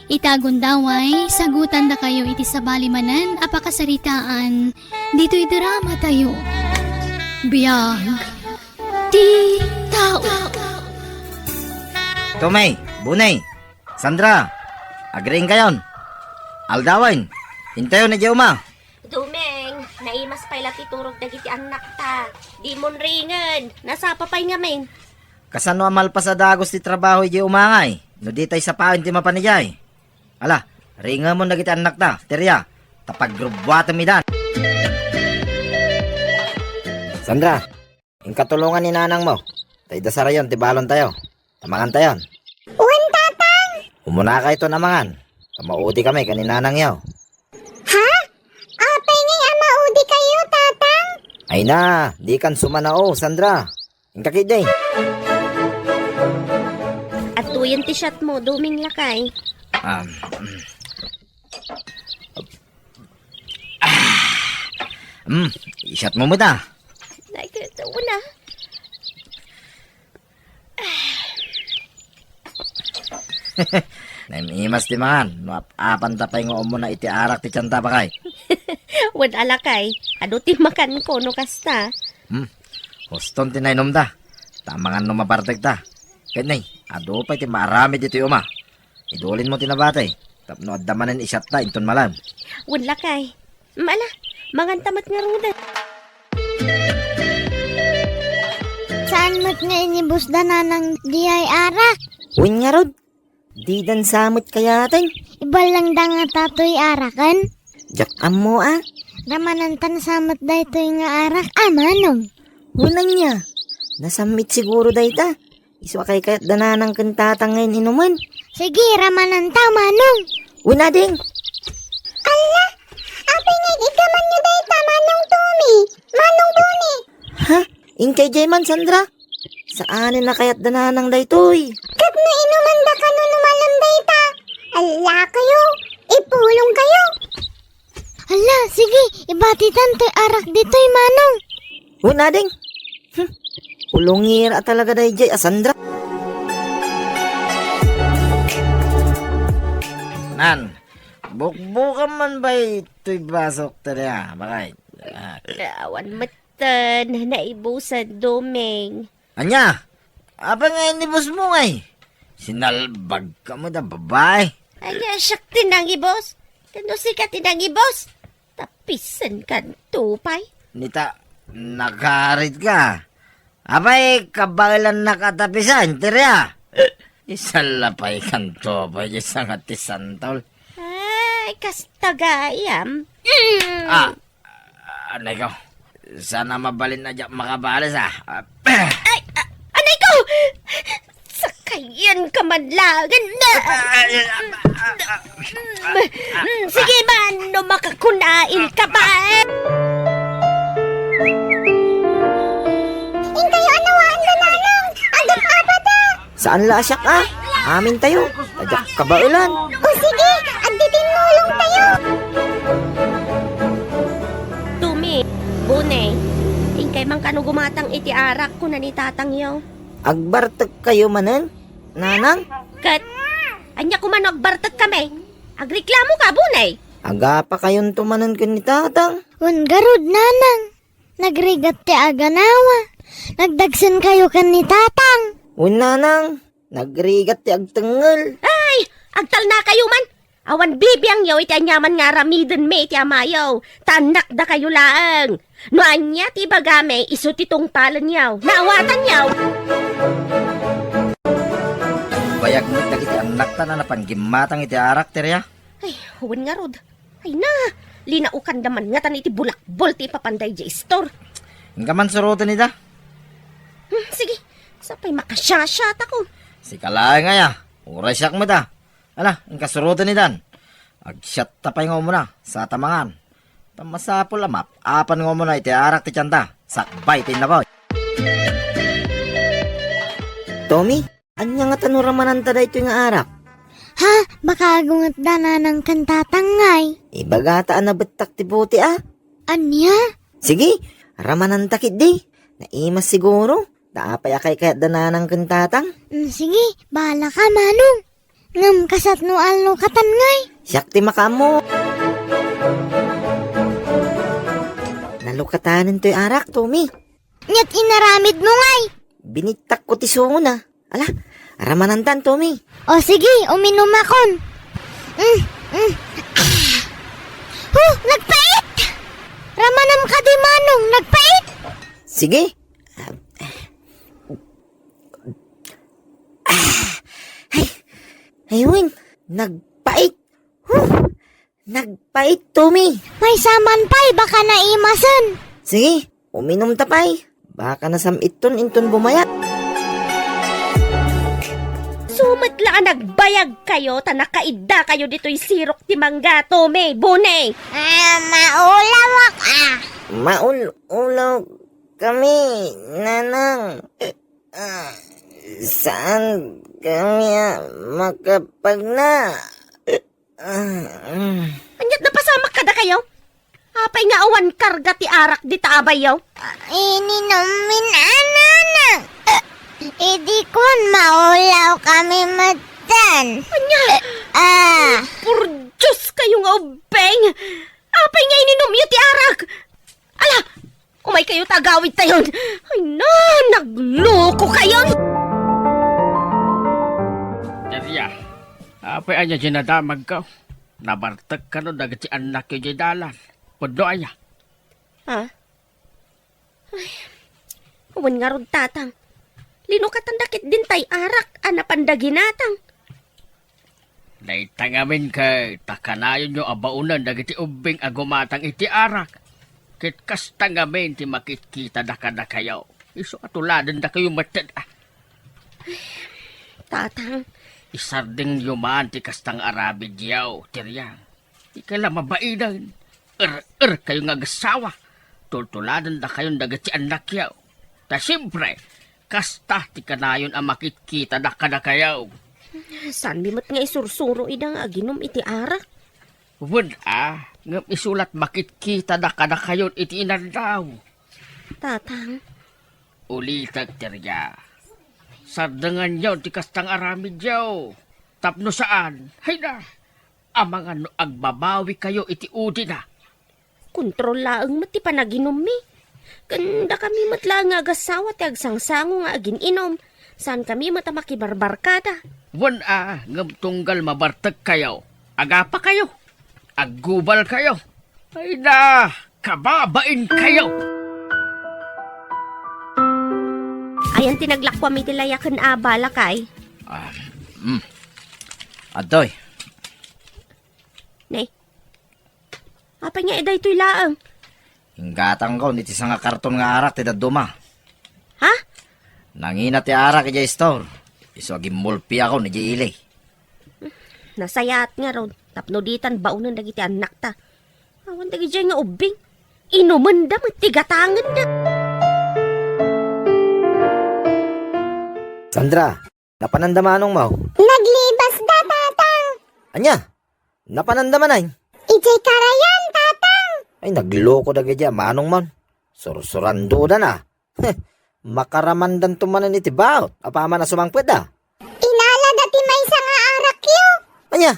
Ita gundaway, sagutandakayo iti sabali manen a pakasaritaan ditoy drama tayo. Biag ti tao. Tommy, Bunay, Sandra, agriingkayon. Aldawen, intayon idiay uma. Dumeng, naimas pay la ti turog dagiti annakta. Dimon ringen, nasapa pay ngamin. Kasano a malpas a dagus ti trabaho idiay uma ngay, no ditay sapaen ti mapan idiay? Ala, ringemon dagiti annakta, Teria, ta pagrubbuatem idan. Sandra, inka tulongan ni nanangmo, ta idda sarayon ti balontayo, ta mangantayon. Wen, Tatang. Umunakayton a mangan, ta maudi kami ken ni nanangyo. Ha? Apay ngay a maudi kayo, Tatang? Ay na, dikan sumanao, Sandra. Inka ketdi. Adtoyen ti shot mo, Dumeng lakay. Um, mm. Ah, mm, i-shot mo met a. Ay, kaya una. Naim-imas ti mangan, no ap-apanta pay nga umuna iti arak ti tianta, bakay. Wen a lakay, adu ti makanko no kasta. Hmm, huston ti nainumda. Ta mangan no mabartekta. Ket nay, adu pay ti maaramid ditoy uma. Idulinmo ti nabati. Tapno adda manen i-shotta inton malem. Wen lakay. Mala, manganta met ngaruden. Saan met nga inibusda nanang diay arak? Wen ngarud, didan sa met kayaten. Iballangda ngata toy araken? Diak ammo a. Ramanantan sa met daytoy nga arak a, manong. Wen ania, nasammit siguro dayta. Isu a kaykayatda nanang ken tatang nga in-inumen. Sige, ramananta, manong. Wen a, ding. Alla, apay nga iggamanyo dayta, Manong Tommy? Manong Boni? Ha? Inkay diay man, Sandra? Saanen a kayatda nanang daytoy. Ket no inumandaka no lumalem dayta, alla kayo, ipulong kayo. Hala, sige, ibatitan toy arak ditoy, manong. Wen a, ding. Hmm. Ulongir a talaga daydiay a Sandra. Nan, bukbukan man bay toy basok tadia, bakay. Ah. Awan metten, naibusan, Doming. Ania? Apay nga inibusmo ngay? Sinalbagka met a babai. Ania, siak ti nangibus? Ket no sika ti nangibus, tapisenkan to pay. Nita, nakarit ka. Apay, kabaelannak a tapisan, Teria? Isalla pay kanto pay, isang ti santol. Ay, kasta gayam. Mm. Ah, Anay ko, sana mabalin a diak makabalis, ah. Ay, a-, anay ko! Sakayan ka man laeng na. Mm, sige man, no makakunail ka pa, eh. Inkayo anawaan da nanang, adda apata. Saan la a siak a? Amin tayo. Ajak kabaelan. O sige, agtitinnulong tayo. Tumi, Bune, inkay man kano gumatang iti arak, kuna ni tatangyo. Agbartek kayo manen, nanang? Ket, ania kumano agbartek kami? Agreklamo ka, Bune? Agapa kayonto manen ken ni tatang. Wen garud, nanang. Nagrigat ti aganawa. Nagdagsen kayo ken ni tatang. Wen, nanang, nagrigat ti agtengngel. Ay, agtalna kayo man. Awan bibiangyo iti aniaman nga aramidenmi iti amayo. Ta annakda kayo laeng. No ania ti ibagami, isu ti tungpalenyo. Naawatanyo. Bayag met dagiti annakta a napan gimmatang iti arak, Teria. Ay, wen ngarud. Ay na, linaukanda man ngatan iti bulakbol ti ipapanda idiay istor. Inka man suroten ida. Hmm, sige, sapay makasiasiatakon. Sika laeng aya, uray siak met a. Ala, inka suroten idan. Agsiatta pay nga umuna, sa ta mangan. Ta masapul a maap-apan nga umuna iti arak ti tianda, sakbay ti innapoy. Tommy, ania ngata no ramananta daytoy nga arak? Ha? Baka agungetda nanang ken tatang ngay. Ibagata a nabettak ti bote a. Ania? Sige, ramananta ketdi. Naimas siguro. Ta apay a kaykayatda nanang ken tatang? Mm, sige, bahala ka, Manong. Ngem kasano a nalukatan ngay? Siak ti makaammo. Nalukatanen toy arak, Tommy. Aniat inaramidmo ngay? Binittakko ti sungona. Ala, ramanantan, Tommy. O sige, uminumakon. Mm, mm. Ah! Huh, nagpait! Ramanam kadi, Manong, nagpait! Sige. Ah, ay, ay, wen, nagpait. Huh, nagpait, Tommy. Maysa man pay, baka naimasen. Sige, uminumta pay. Baka nasam-itton inton bumayat. Sumet la a nagbayagkayo ta nakaiddakayo ditoy sirok ti mangga, Tommy, Buni. Ah, maulawak, ah. Maul-ulaw kami, Nanang. Ah, saan kami a makapagna? Ah, ah. Aniat napasamak kadakayo? Apay nga awan karga ti arak dita abayyo? Ininummin a, Nanang. Idi kuan, maulaw kami metten. Ania? Ah. Por Dios kayo nga ubbing! Apay nga ininumyo ti arak? Ala! Umaykayo ta agawidtayon! Ay na, naglokokayon! Daria, apay ania diay nadamagko? Nabartek kano dagiti annakyo diay dalan? Pudno aya? Ha? Ay, wen ngarud, Tatang. Linukatanda ketdin tay arak a napanda ginatang. Dayta ngamin ket ta kanayonyo a baonen dagiti ubbing a gumatang iti arak. Ket kasta ngamin ti makitkitada kadakayo. Isu a tuladendakayo metten a. Tatang. Isardengyo man ti kasta nga aramidyo, Tiriang. Dika la mabainen. Er-erkayo nga agassawa. Tultuladendakayon dagiti annakyo. Ta siempre, kasta ti kanayon a makitkitada kadakayo. Saanmi met nga isursuro ida nga aginum iti arak? Wen a, ngem isu la ti makitkitada kadakayon iti inaldaw. Tatang. Ulitek, Tirya. Sardenganyo ti kasta nga aramidyo. Tapno saan, hayna, amangan no agbabawikayo iti udina. Kontrol laeng met ti panaginummi. Ken dakami met laeng nga agassawa ti agsangsango nga agin-inum. Saankami met a makibarbarkada. Wen a, ngem tunggal mabartekkayo, agapakayo, aggubalkayo. Ay na, kababainkayo! Ayan ti naglakuam iti layaken a bala, kay. Ah, mm. Adtoy. Ne? Apay nga daytoy laeng? Inggatangkon iti sanga karton nga arak ti dadduma. Ha? Nangina ti arak idiay store. Isu a gimmulpiakon idiay ili. Nasayaat ngarud, tapno ditan baonen dagiti annakta. Awan dagidiay nga ubbing. Inumenda met ti gatangenda. Sandra, napananda manongmo? Naglibasda, Tatang. Ania? Napananda manen? Idiay karayan, Tatang. Ay, nagloko dagidiay a manongmo. Sursurandoda na. Heh, makaramandanto manen iti baut. Apaman a sumangpetda. Inalada ti maysa nga arakyo. Ania?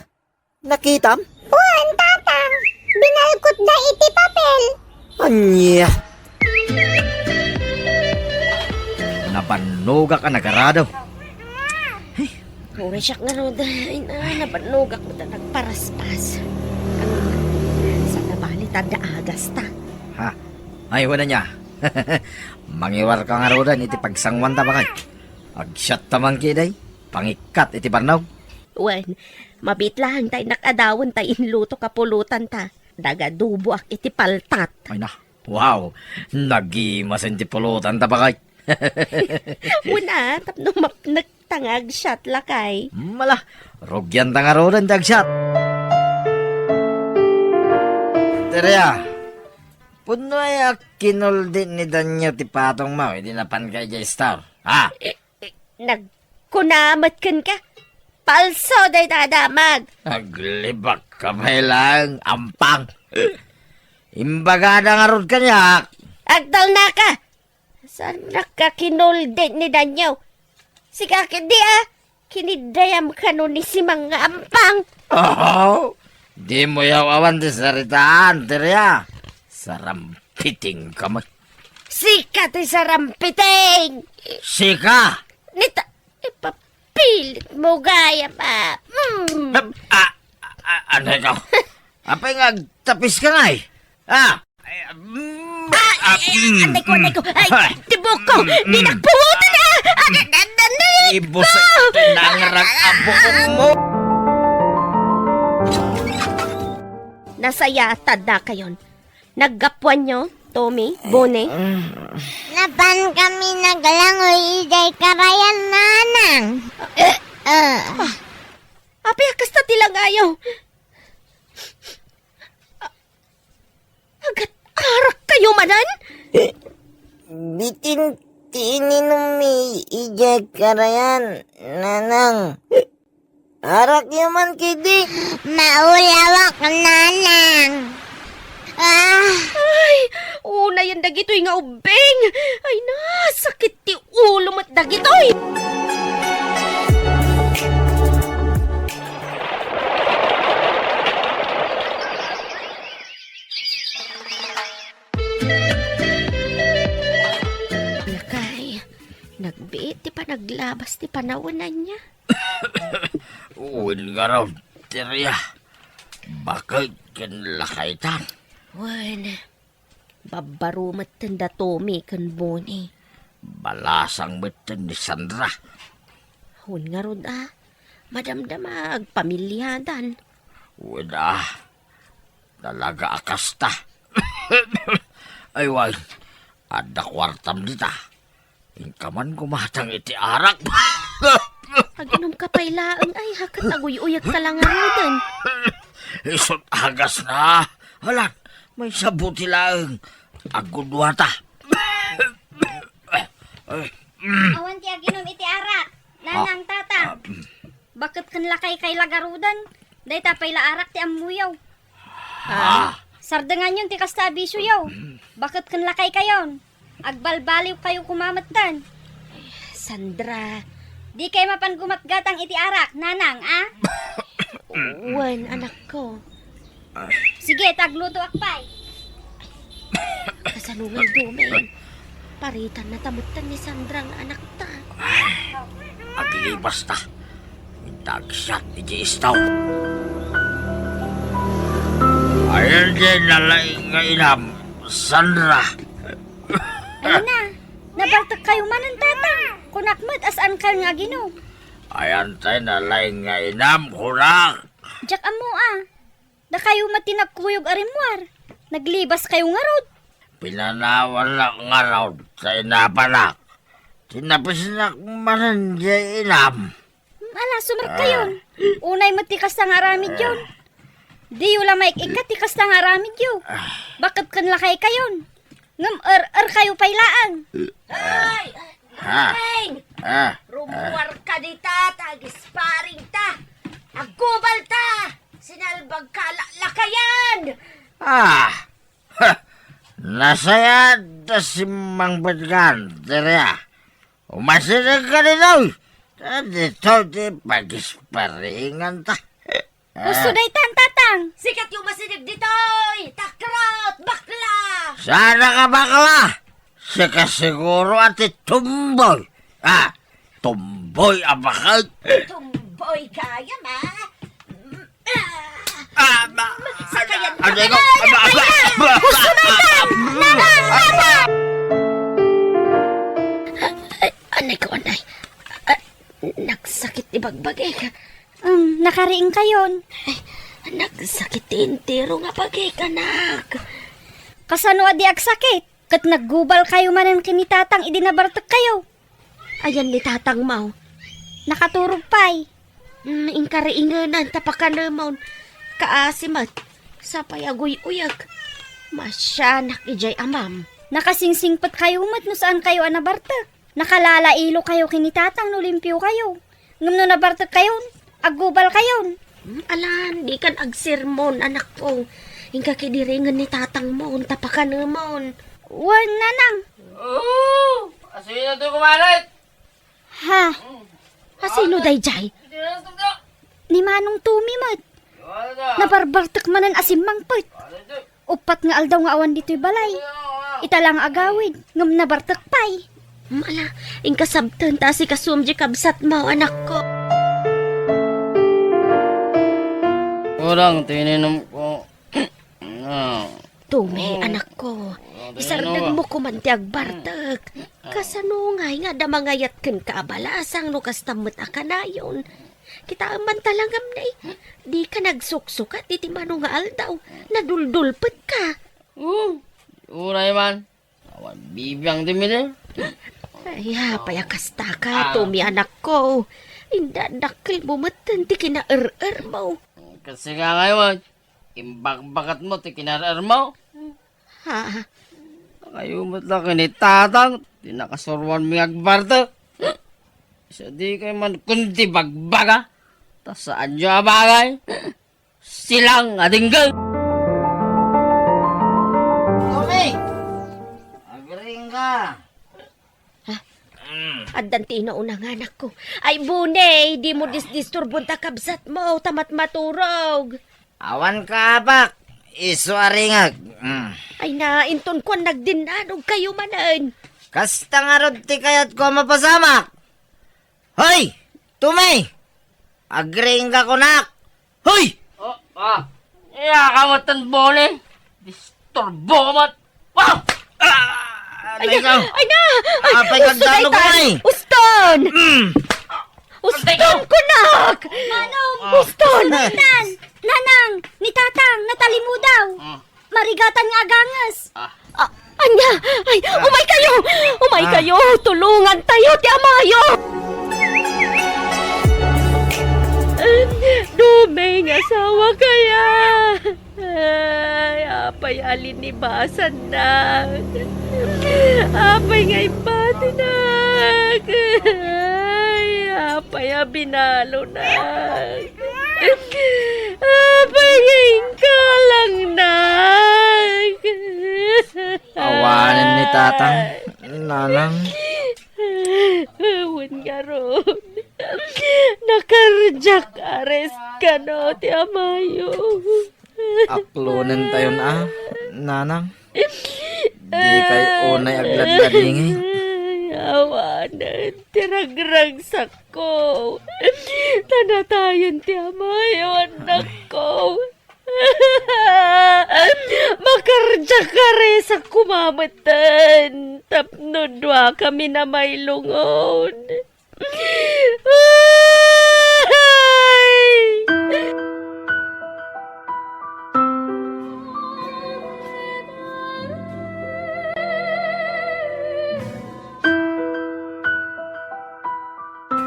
Nakitam? Wen, Tatang. Binalkotda iti papel. Ania? Nabannogak a nagarado. Uray siak ngarud. Ay na, nabannogak met a nagparaspas. Ano man? Saan a bali ta adda agasta? Ha? Ay, wen ania. Mangiwarka ngaruden iti pagsanguanta, bakay. Agsiatta man ketdi. Pangikkat iti barnog. Wen, Mabiit laeng ta innak adawen ta inlutok a pulotanta. Nagaduboak iti paltat. Ay na. Wow! Nagimasen ti pulotanta, bakay. Una, tapno mapnek ta nga agsiat, lakay. Mala, rugian ta ngaruden ti agsiat. Teria, pudno aya a kinuldi ni Danyo ti patongmo idi napanka idiay store? Ha? Eh, eh, nagkuna met kenka, palso dayta a damag. Aglibakka pay laeng, ampang. Imbagada ngarud kaniak. Agtalnaka! Saannak a kinuldi ni Danyo? Sika ketdi a, kinidayam kano ni Simang nga ampang. Oh, dimo yaw awan ti saritaan, Teria. Sarampitingka met. Sika ti sarampiting! Sika! Nita, ipapilit mo gayam a. Mm. Ah, ah, ah, ano ikaw? Apay nga agtapiska ngay? Ah! Ay, mm, ah, ay, ay, mm, anay ko, anay ko. Ay, ay, ti buok ko. Mm, mm. Dinak puoten, ah! Agad, agad, anay ko! Ibus, nangrag ang buok mo. Nasayatadnakayon. Naggapuanyo, Tommy, Bone? Napan kami naglangoy idiay karayan, nanang. Eh, ah. Apay a kasta ti langayo? Agat-arak kayo manen? Bitin ti ininom mi idiay karayan, nanang. Arakyo man ketdi. Maulawak, nanang. Ah. Ay, unayen dagitoy nga ubbing. Ay, nasakit ti ulo met dagitoy. Lakay, nagbiit ti panaglabas ti panawen ania. Wen ngarud, Teria. Baket ken lakaytan. Wen, babbaro metten da Tommy ken Bone. Balasang metten ni Sandra. Wen ngarud a, madamdama agpamiliadan. Wen a, talaga a kasta. Ay, wen, adda kuartam dita. Inka man gumatang iti arak. Aginomka pay laeng, ay, haket aguy-uyek ka la ngaruden. Isut' agasna. Alan, maisabo ti laeng. Agudua ta. Ay, mm. Awan ti aginom iti arak. Nanang, ah, tata. Ah, mm. Baket ken lakay kay la ngaruden. Dayta pay la arak ti ammoyo. Ah. Sardenganyon ti kasta a bisioyo. Baket ken lakay kayon. Agbalbaliw kayo koma metten. Sandra. Di kay mapan gumatgatang iti arak, nanang, a? Wen, anakko. Sige, ta aglutoak pay. Kasano ngay, Doming? Paritanna ta metten ni Sandra nga anakta. Ay, aglibasta. Inta agsiat iti istaw. Ayan diay nalaing nga inam, Sandra. Ay na, nabaltek kayo manen, tata. Kunak met a saan kayo nga aginom. Ayan tay nalaing nga inam, kunak. Diak ammo a. Dakayo met ti nagkuyog a rimmuar. Naglibas kayo ngarud. Pinanawannak ngarud ta inapanak. Tinapisnak manen diay inam. Hmm, ala, sumerkayon. Ah. Unay met ti kasta nga aramidyon. Ah. Diyo la maik-ikkat ti kasta nga aramidyo. Ah. Baket ken lakay kayon. Ngem er-er kayo pay laeng. Ay! Ha? Ay! Ah. Rummuar ka dita, ta agisparing ta. Agubal ta! Sinalbag ka la-, lakayan! Ah! Ha! Nasayaat ta simmangpet kan, Teria. Umasideg ka ditoy. Ta ditoy ti pagisparingan ta. Husto daytan, Tatang. Sika ti umasideg ditoy, takrot, bakla! Saan a ka bakla? Sika siguro a ti tumboy. Ah, tumboy a baket. Tumboy gayam, a. Ah, ba, sakayan ka, ano, ano, ano, ano, ano, husto daytan! Nanang, Tatang! Ay, anay ko, anay. Ah, nagsakit ti bagbagik. Em, nakariingkayon. Ay, nagsakit ti entero nga bagik, anak. Kasano a di agsakit? Ket naggubalkayo manen ken ni Tatang idi nabartekkayo. Ayan ni Tatang, maw? Nakaturog pay. Mm, inkariingenan ta pakanemon. Kaasi met. Sapay aguy-uyek. Masianak idiay amam. Nakasingsingpetkayo met no saankayo a nabartek. Nakalalailokayo ken ni Tatang no limpiokayo. Ngem no nabartekkayon, aggubalkayon. Hmm, alan, dikan agsermon, anakko. Inka kidiringen ni Tatangmon, ta pakanemon. Wen, Nanang. Oo, asino to kumarit? Ha? Asino daydiay? Ni Manong Tumi met. Nabarbartek manen a simmangpet. Uppat nga aldaw nga awan ditoy balay. Ita la nga agawid, ngem nabartek pay. Mala, inkasabten ta asikasuem diay kabsatmo, anakko. Kurang ti ininumko. Ah. Tumi, oh, anakko. Isardengmo koman ti agbartek. Ah. Kasano ngay nga adda mangayat kenka a balasang no kasta met a kanayon? Kitaem man ta la ngem nay, dika nagsuksukat iti mano nga aldaw. Naduldulpetka. Hmm, uray man. Awan bibiang ti mili. Ay, apay a kastaka, ah, Tumi, anakko. Inda dakkelmo metten ti kinaer-ermo. Kasi nga ngayon, imbagbagtmo ti kinaer-ermo. Ha? Kayo met la ken ni Tatang, ti nakasuroanmi nga agbartek. Isu dikay man kundi bagbaga, ta saanyo a bagay. Silang a denggen. Tumi! Agring ka. Ha? Mm. Addan ti inauna nga anakko. Ay, Buni, dimo disdisturbon ta kabsatmo, ta matmaturog. Awan kaabak, isu a ringag. Mm. Ay na, inton kuan nagdinnanogkayo manen. Kasta ngarud ti kayatko a mapasamak. Hoy! Tumi! Agring ka kunak! Hoy! Oh, ah. Iya ka met, Buni. Disturbo ka met. Ah! Ah! Ay, ay, na! Ay, apay usto kagdano daytan! Ko, ay! Uston! Mm. Uston, kunak! Nanong! Ah. Uston! Uston! Nanang! Ni Tatang! Natalimudaw! Ah. Marigatan nga aganges! Ah. Ah, ania? Ay, ah, umaykayo! Umaykayo! Ah. Tulongantayo ti amayo! Dumeng asawa kaya! Ay, apay a linibasannak? Apay nga imbatinak? Ay, apay a binalonak? Apay nga inkalangnak? Awanen ni Tatang, Nanang. Wen ngarud, nakardiak arrest kano ti amayo. Aklonentayon a, Nanang. Dikay unay agladladingit. Awanen ti ragragsakko. Ta natayen ti amayo, annakko. Makardiak arrest koma metten tapno duakami a mailungon. Ay!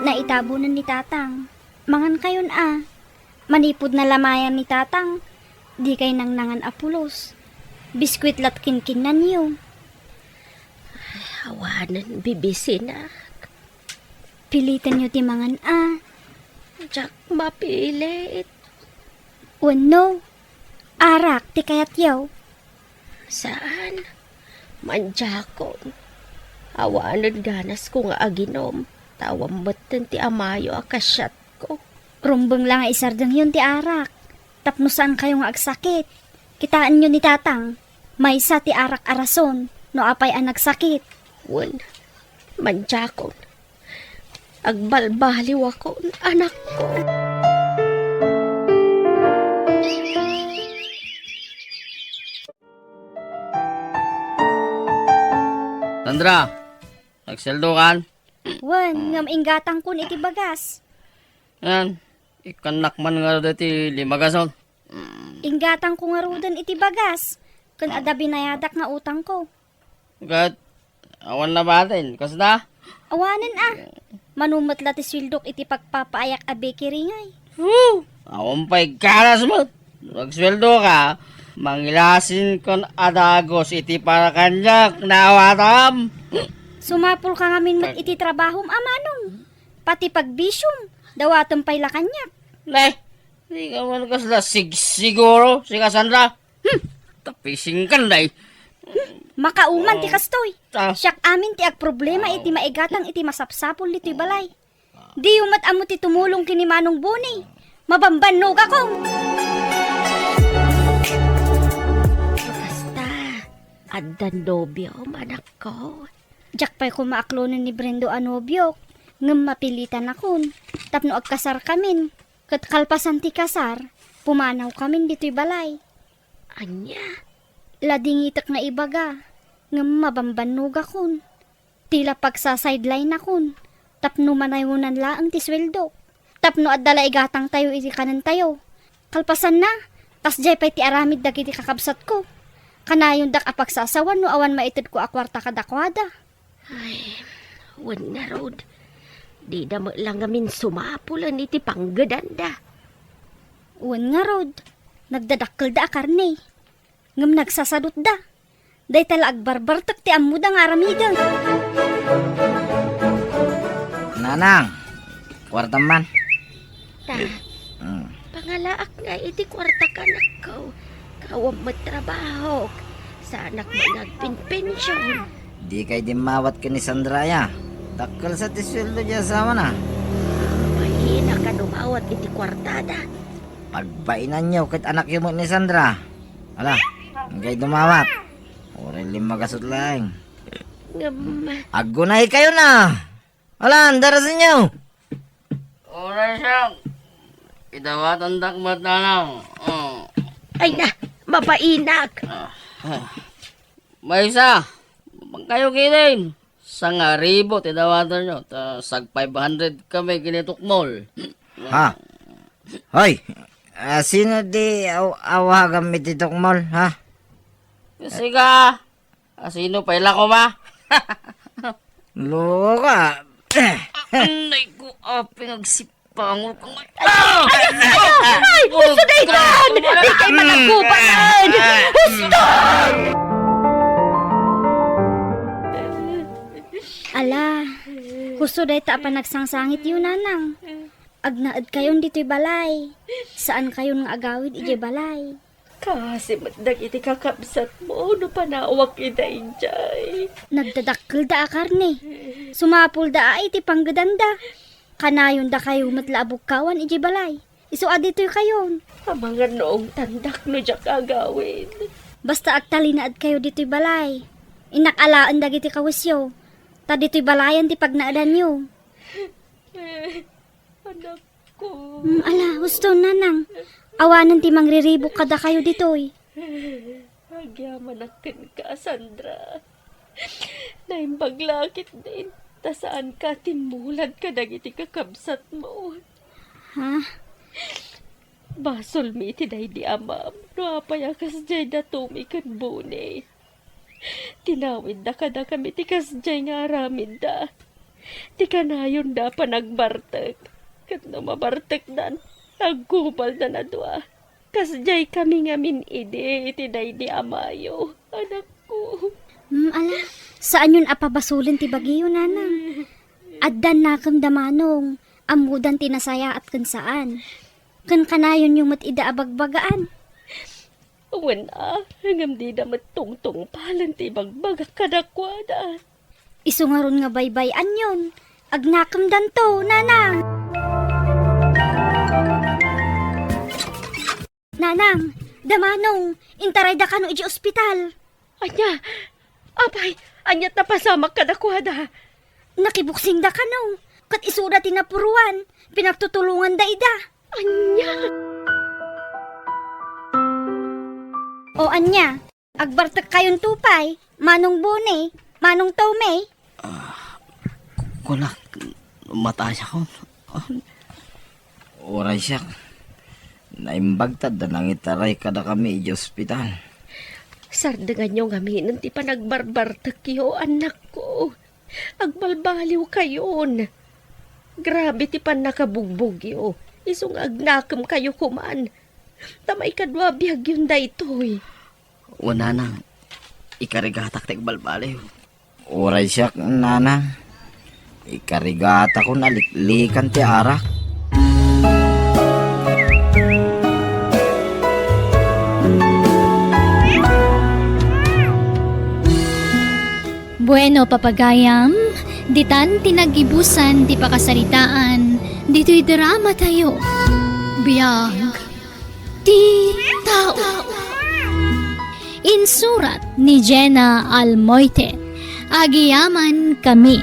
Naitabonen ni Tatang. Mangankayon a. Manipud nalamayan ni Tatang, dikay nangnangan a pulos. Biskuit la't kinkinnanyo. Ay, awanen bibisinak. Pilitenyo ti mangan a. Diak mapilit. Wenno, arak ti kayatyo? Saan. Mandiakon. Awanen ganasko nga aginom. Ta awan metten ti amayo a kasiatko. Rumbeng la nga isardengyon ti arak. Tapno saankayo nga agsakit. Kitaenyo ni Tatang. Maysa ti arak a rason no apay a nagsakit. Wen, mandiakon. Agbalbaliwakon, anakko. Sandra, nagseldokan? Wen, ngem inggatangkon iti bagas. Yan. Ikkannak man ngarud iti lima gasut. Inggatangko ngaruden iti bagas, ken adda binayadak nga utangko. Ket awan nabatin, kasta? Awanen a. Mano met la ti sueldok iti pagpapaayak a bakery ngay. Awan pay ganas met. No agsueldoka, mangilasinkan a dagus iti para kaniak, naawatam? Sumapulka ngamin met iti trabahom a manong. Pati pagbisiom, dawatem pay la kaniak. Ne, di ka man kasla sigsiguro, sika Sandra. Hmm. Tapisingkan, day. Makauman ti kastoy. Ah. Siak amin ti agproblema iti maigatang iti masapsapul ditoy balay. Diyo met ammo ti tumulong ken ni Manong Boni. Mabambannogakon. Kasta, addan nobiom, anakko? Diak pay koma aklonen ni Brendo a nobiok, ngem mapilitanakon tapno agkasarkamin. Ket kalpasan ti kasar, pumanawkamin ditoy balay. Ania? Ladingitek nga ibaga, ngem mabambannogakon. Ti la pagsasidelinekon tapno manayonan laeng ti sueldok. Tapno adda la igatangtayo iti kanentayo. Kalpasanna, kasdiay pay ti aramid dagiti kakabsatko. Kanayondak a pagsasawan no awan maitedko a kuarta kadakuada. Ay, wen ngarud, dida met la ngamin sumapulen iti panggedanda. Wen ngarud, nagdadakkelda a karne, ngem nagsasadutda. Dayta la agbarbartek ti ammoda nga aramiden. Nanang, kuartam man. Ta, mm, pangalaak nga iti kuarta, anakko. Awan met trabahok. Saanak man nga agpenpension. Dikay dimmawat ken ni Sandra, aya? Dakkel sa ti sueldo ti asawana. Mainak a dumawat iti kuartada. Pagbainanyo ket anakyo met ni Sandra. Ala, dikay dumawat. Uray lima gasut laeng. Ngem aggunaykayo na. Alan, darasenyo. Oras siya. Idawatandak met, nanang. Oh. Ay na, mabainak. Ah, ah. Maysa, mapangkayo kidin. Sangaribu ti dawatanyo, ta sag five hundred kami kini Tukmol. Ha? Hoy, ah, sino di aw-, awaganmi ti Tukmol, ha? Sika, Asino pay la koma? Loka. Anay ko, aping agsipangol ka nga. Ay, ay, ay, ay, husto daytan! Dikay managkupan! Husto! Ala, husto dayta a panagsangsangityo, nanang. Agnaedkayon ditoy balay. Saankayon nga agawid idiay balay. Kaasi met dagiti kakabsatmo no panawak ida idiay. Nagdadakkelda a karne. Sumapulda a iti panggedanda. Kanayondakayo met la a bukkawan idiay balay. Isu a ditoykayon. Amangan no ungtandak no diak agawid. Basta agtalinaedkayo ditoy balay. Innak alaen dagiti kawisyo. Ta ditoy balayan ti pagnaedanyo. Anak ko. Mm, ala, husto, nanang. Awanen ti mangriribuk kadakayo ditoy. Agyamanak kenka, Sandra. Naimbag la ketdin, ta saanka a timmulad kadagiti kakabsatmo. Ha? Basolmi iti daydi amam, no apay a kasdiay datomi ken Boni. Tinawidda kadakami ti kasdiay nga aramidda. Ti kanayonda a panagbartek. Ket no mabartekdan, agkubaldan a dua. Kasdiay kami ngamin idi iti daydi amayo, anakko. Mm, ala, saanyon a pabasolen ti bagiyo, nanang. Addan nakem da Manong, ammodan ti nasayaat ken saan. Ken kanayonyo met ida a bagbagaan. Wen a, ngem dida met tungtungpalen ti ibagbagak kadakuada. Isu ngarud nga baybay-anyon, agnakemdanto, nanang. Nanang, da Manong, intarayda kano idiay ospital. Ania? Apay, ania't napasamak kadakuada? Nakibuksingda kano, ket isuda ti napuruan, pinagtutulonganda ida. Ania? O ania, agbartekkayonto pay, Manong Boni, Manong Tommy? Ah, kunak, matayakon. Uray siak, naimbag ta adda nangitaray kadakami idiay ospital. Sardenganyo ngamin ti panagbarbartekyo, annakko. Agbalbaliwkayon. Grabe ti pannakabugbogyo. Isu nga agnakemkayo koman. Ta maikadua a biagyon daytoy. O, nanang, ikarigatak ti agbalbaliw. Uray siak, nanang, ikarigatakon a liklikan ti arak. Bueno, papagayam, ditan ti nagibusan ti pakasaritaan ditoy drama tayo. Biag ti tao. Insurat ni Jenna Almoite. Agiyaman kami.